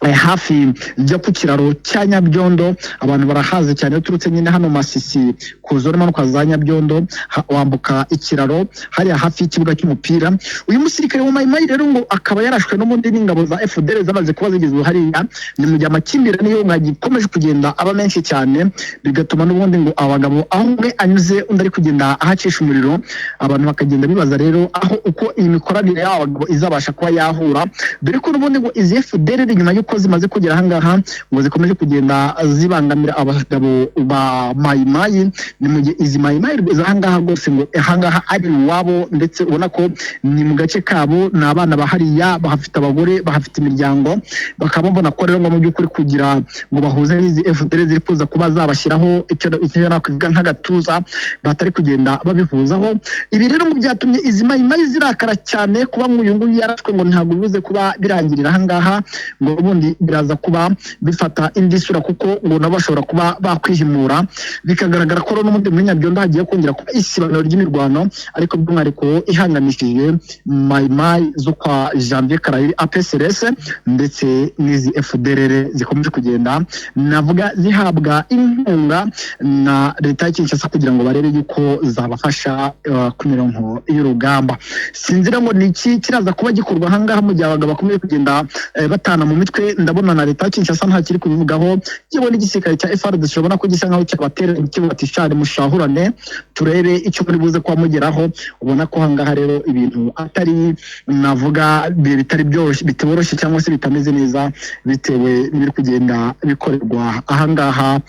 hafi jya ku kiraro cya Nyabyondo. Abantu barahazi cyane, iyo uturutse nyine hano Masisi ku zone imanuka za Nyabyondo, wambuka ikiraro hariya hafi y'ikibuga cy'umupira. Uyu musirikare wa mayimayi rero ngo akaba yarashwe n'ubundi n'ingabo za FDL zamaze kuba zigezwe hariya. Ni mu gihe amakimbirane yo ngo agikomeje kugenda aba menshi cyane, bigatuma n'ubundi ngo abagabo aho umwe anyuze undi ari kugenda ahacisha umuriro. Abantu bakagenda bibaza rero aho uko iyi mikoranire y'aba bagabo izabasha kuba yahura, dore ko n'ubundi ngo izi FDL nyuma y'uko zimaze kugera ahangaha ngo zikomeje kugenda zibangamira abagabo ba mayimayi. Ni mu gihe izi mayimayi ahangaha rwose ngo ahangaha ari iwabo, ndetse ubona ko ni mu gace kabo, ni abana bahariya, bahafite abagore, bahafite imiryango, bakaba babona ko rero ngo mu by'ukuri kugira ngo bahuze n'izi FDL ziri kuza kuba zabashyiraho icyo nakwivuga nk'agatuza, batari kugenda babihuzaho. Ibi rero ngo byatumye izi mayimayi zirakara cyane, kuba ngo uyu nguyu yarashwe ngo ntabwo bibuze kuba birangirira ahangaha, ngo ubundi n'ubundi biraza kuba bifata indi sura, kuko ngo nabo bashobora kuba bakwihimura. Bikagaragara ko rero n'ubundi muri Nyabyondo hagiye kongera kuba isibaniro ry'imirwano, ariko by'umwihariko ihanganishije Mayimayi zo kwa Janvier Karayiri APSRS ndetse n'izi FDLR zikomeje kugenda navuga zihabwa inkunga na leta ya Kinshasa kugira ngo barebe yuko zabafasha ku mirongo y'urugamba. Sinzira ngo ni iki kiraza kuba gikorwa ahangaha mu gihe abagabo bakomeje kugenda batana mu mitwe. Ndabona na leta ya Kinshasa nta kiri kubivugaho, yewe n'igisirikare cya FARDC urabona ko gisa nkaho cyabatera kiba shari mushahurane turebe icyo muri buze kuba mugeraho. Ubona ko ahangaha rero ibintu atari navuga bitari byoroshye, bitoroshye cyangwa se bitameze neza bitewe n'ibiri kugenda bikorerwa ahangaha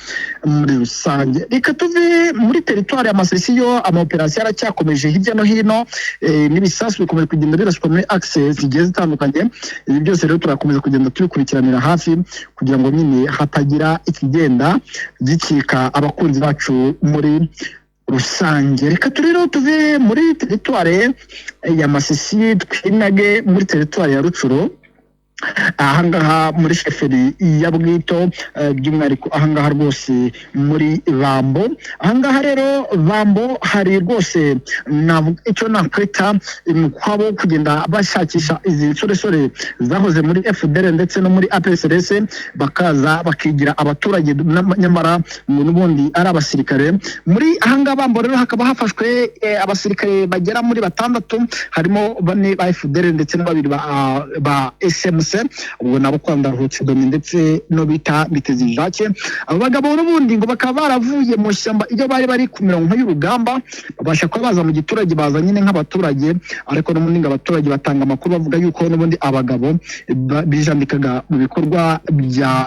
muri rusange. Reka tuve muri teritwari ya Masisi, yo amaoperasiyo aracyakomeje hirya no hino, n'ibisasu bikomeje kugenda biraswa muri axe zigiye zitandukanye. Ibi byose rero turakomeza kugenda tubikurikiranira hafi kugira ngo nyine hatagira ikigenda gicika abakunzi bacu muri rusange. Reka rero tuve muri teritwari ya Masisi twinage muri teritwari ya Rucuro, ahangaha muri sheferi ya Bwito, by'umwihariko ahangaha rwose muri Bambo. Ahangaha rero Bambo hari rwose icyo nakwita umukwabo wo kugenda bashakisha izi nsoresore zahoze muri FDL ndetse no muri APSRS, bakaza bakigira abaturage nyamara ngo n'ubundi ari abasirikare. Muri ahangaha Bambo rero hakaba hafashwe abasirikare bagera muri 6, harimo 4 ba FDL ndetse na 2 ba SMC, ubwo nabo kwa Ndaruhutse Domi ndetse no bita Bitezi Jacques. Abo bagabo n'ubundi ngo bakaba baravuye mu shyamba iyo bari bari ku mirongo y'urugamba, babasha kuba baza mu giturage, baza nyine nk'abaturage, ariko n'ubundi ngo abaturage batanga amakuru bavuga yuko n'ubundi abagabo bijandikaga mu bikorwa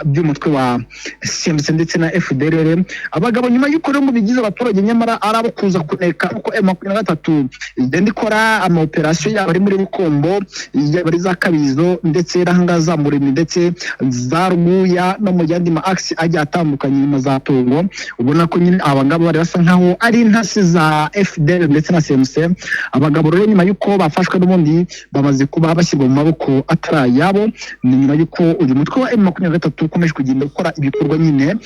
by'umutwe wa SMC ndetse na FDLR. Abagabo nyuma y'uko rero ngo bigize abaturage nyamara ari abo kuza kuneka uko M23 igenda ikora amaoperasiyo yaba ari muri Bukombo, yaba ari za Kabizo ndetse n'ahangaha za Murimi ndetse za Rwuya no mu yandi ma axe agiye atandukanye na za Tongo. Ubona ko nyine abangaba bari basa nkaho ari intasi za FDL ndetse na SMC. Abagabo rero nyuma y'uko bafashwe n'ubundi bamaze kuba bashyirwa mu maboko atari ayabo, ni nyuma y'uko uyu mutwe wa M23 ukomeje kugenda ukora ibikorwa nyine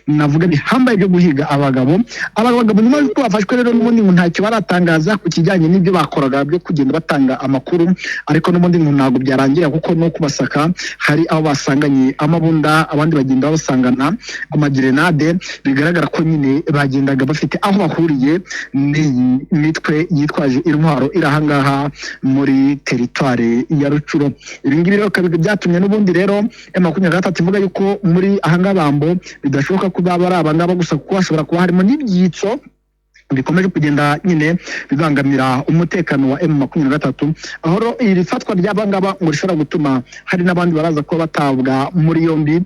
navuga bihambaye byo guhiga abagabo. Abagabo nyuma y'uko bafashwe rero n'ubundi ngo ntacyo baratangaza ku kijyanye n'ibyo bakoraga byo kugenda batanga amakuru, ariko n'ubundi ngo ntabwo byarangira kuko no kubasaka hari aho basanganye amabunda, abandi bagenda basangana amagerenade, bigaragara ko nyine bagendaga bafite aho bahuriye n'iyi mitwe yitwaje intwaro iri ahangaha muri teritwari ya Rucuro. Ibi ngibi rero byatumye n'ubundi rero M23 ivuga yuko muri ahangaha Bambo bidashoboka ko baba ari abangaba gusa, kuko hashobora kuba harimo n'ibyitso bikomeje kugenda nyine bibangamira umutekano wa M23, aho iri fatwa ry'abangaba ngo rishobora gutuma hari n'abandi baraza kuba batabwa muri yombi,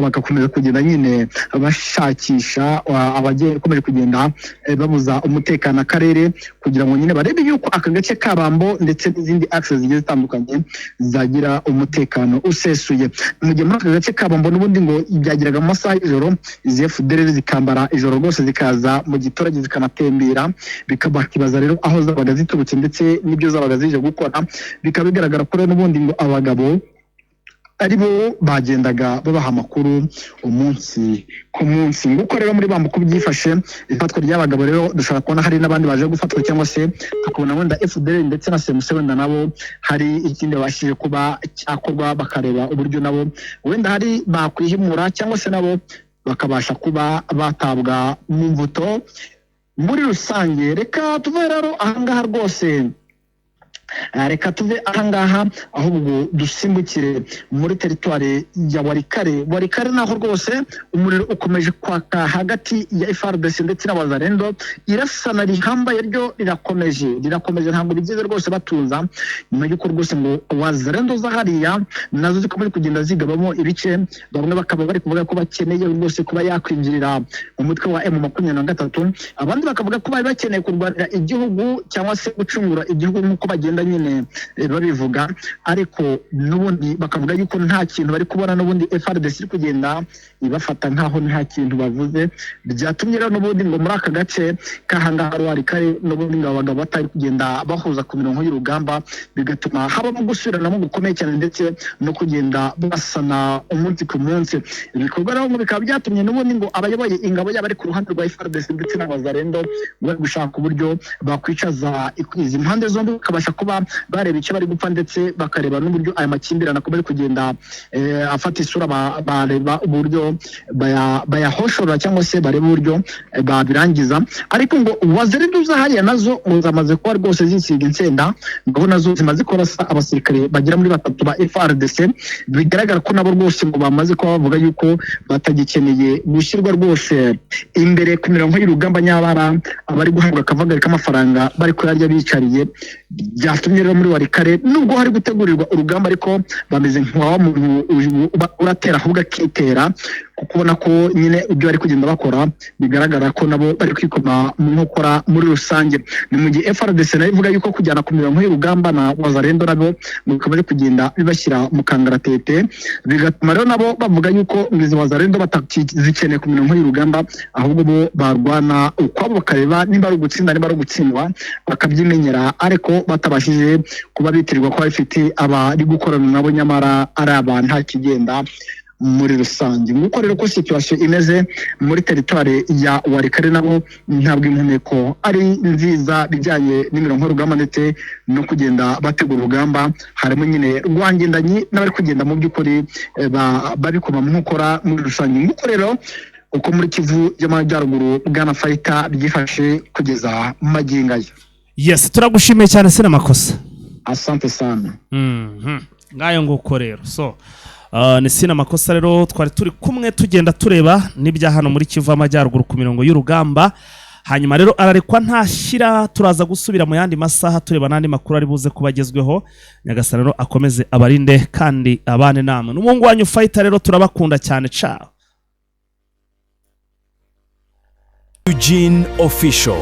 bagakomeza kugenda nyine bashakisha abakomeje kugenda babuza umutekano akarere, kugira ngo nyine barebe yuko aka gace ka Bambo ndetse n'izindi axes zigiye zitandukanye zagira umutekano usesuye. Mu gihe muri aka gace ka Bambo n'ubundi ngo byagiraga mu masaha y'ijoro, izi FDLR zikambara ijoro rwose zikaza mu giturage zikanatembera, bikabakibaza rero aho zabaga ziturutse ndetse n'ibyo zabaga zije gukora. Bikaba bigaragara ko rero n'ubundi ngo abagabo ari bo bagendaga babaha amakuru umunsi ku munsi. Nguko rero muri Bambo uko byifashe ifatwa ry'abagabo rero dushobora kubona hari n'abandi baje gufatwa, cyangwa se tukabona wenda FDL ndetse na SMC wenda nabo hari ikindi babashije kuba cyakorwa, bakareba uburyo nabo wenda hari bakwihimura cyangwa se nabo bakabasha kuba batabwa mu mvuto muri rusange. Reka tuve rero ahangaha rwose, reka tuve ahangaha ahubwo dusimbukire muri teritwari ya Warikare. Warikare naho rwose umuriro ukomeje kwaka hagati ya FARDC ndetse n'abazarendo, irasana rihambaye ryo rirakomeje ntabwo bigeze rwose batuza, nyuma y'uko rwose ngo wazarendo za hariya nazo zikomeje kugenda zigabamo ibice, bamwe bakaba bari kuvuga ko bakeneye rwose kuba yakwinjirira umutwe wa M23, abandi bakavuga ko bari bakeneye kurwanira igihugu cyangwa se gucungura igihugu nk'uko bagenda bagenda nyine babivuga, ariko n'ubundi bakavuga yuko nta kintu bari kubona. N'ubundi FARDC iri kugenda ibafata nkaho nta kintu bavuze. Byatumye rero n'ubundi ngo muri aka gace k'ahangaha Walikale, n'ubundi ngo abagabo batari kugenda bahuza ku mirongo y'urugamba, bigatuma habamo gusubiranamo gukomeye cyane, ndetse no kugenda basana umunsi ku munsi. Ibikorwa rero ngo bikaba byatumye n'ubundi ngo abayoboye ingabo, yaba ari ku ruhande rwa FARDC ndetse n'Abazarendo, bari gushaka uburyo bakwicaza izi mpande zombi, bakabasha kuba bareba icyo bari gupfa, ndetse bakareba n'uburyo aya makimbirane akomeje kugenda afata isura, bareba uburyo bayahoshora cyangwa se bareba uburyo babirangiza. Ariko ngo Wazarendo za hariya nazo ngo zamaze kuba rwose zisiga insenda, ngo nazo zimaze kurasa abasirikare bagera muri batatu ba FARDC. Bigaragara ko nabo rwose ngo bamaze kuba bavuga yuko batagikeneye gushyirwa rwose imbere ku mirongo y'urugamba, nyabara abari guhabwa akavagari k'amafaranga bari kuyarya bicariye. Byatumye rero muri Walikale, nubwo hari gutegurirwa urugamba, ariko bameze nka wa muntu uratera ahubwo akitera, kuko ubona ko nyine ibyo bari kugenda bakora bigaragara ko nabo bari kwikoma mu nkokora muri rusange. Ni mu gihe FARDC nayo ivuga yuko kujyana ku mirongo y'urugamba na Wazarendo nabo ngo bikomeje kugenda bibashyira mu kangaratete, bigatuma rero nabo bavuga yuko ngo izi Wazarendo batazikeneye ku mirongo y'urugamba, ahubwo bo barwana ukwabo, bakareba nimba ari ugutsinda, nimba ari ugutsindwa bakabyimenyera, ariko batabashije kuba bitirirwa ko bafite abari gukorana nabo, nyamara ari abantu nta kigenda muri rusange. Nguko rero ko situation imeze muri teritwari ya Walikale. Nabo ntabwo impumeko ari nziza bijyanye n'imirongo y'urugamba ndetse no kugenda bategura urugamba. Harimo nyine rwangendanyi n'abari kugenda mu by'ukuri babikoma mu nkokora muri rusange. Nguko rero uko muri Kivu y'Amajyaruguru, bwana Fayita, byifashe kugeza magingo aya. Yes, turagushimiye cyane, sina makosa. Asante sana. Ngayo nguko rero. So ni sina makosa rero twari turi kumwe, tugenda tureba n'ibya hano muri Kivu Amajyaruguru ku mirongo y'urugamba. Hanyuma rero ararekwa ntashyira, turaza gusubira mu yandi masaha tureba n'andi makuru ari buze kuba agezweho. Nyagasani rero akomeze abarinde kandi abane namwe. N'umuhungu wanyu Fayita rero, turabakunda cyane. Ciao. Eugene Official.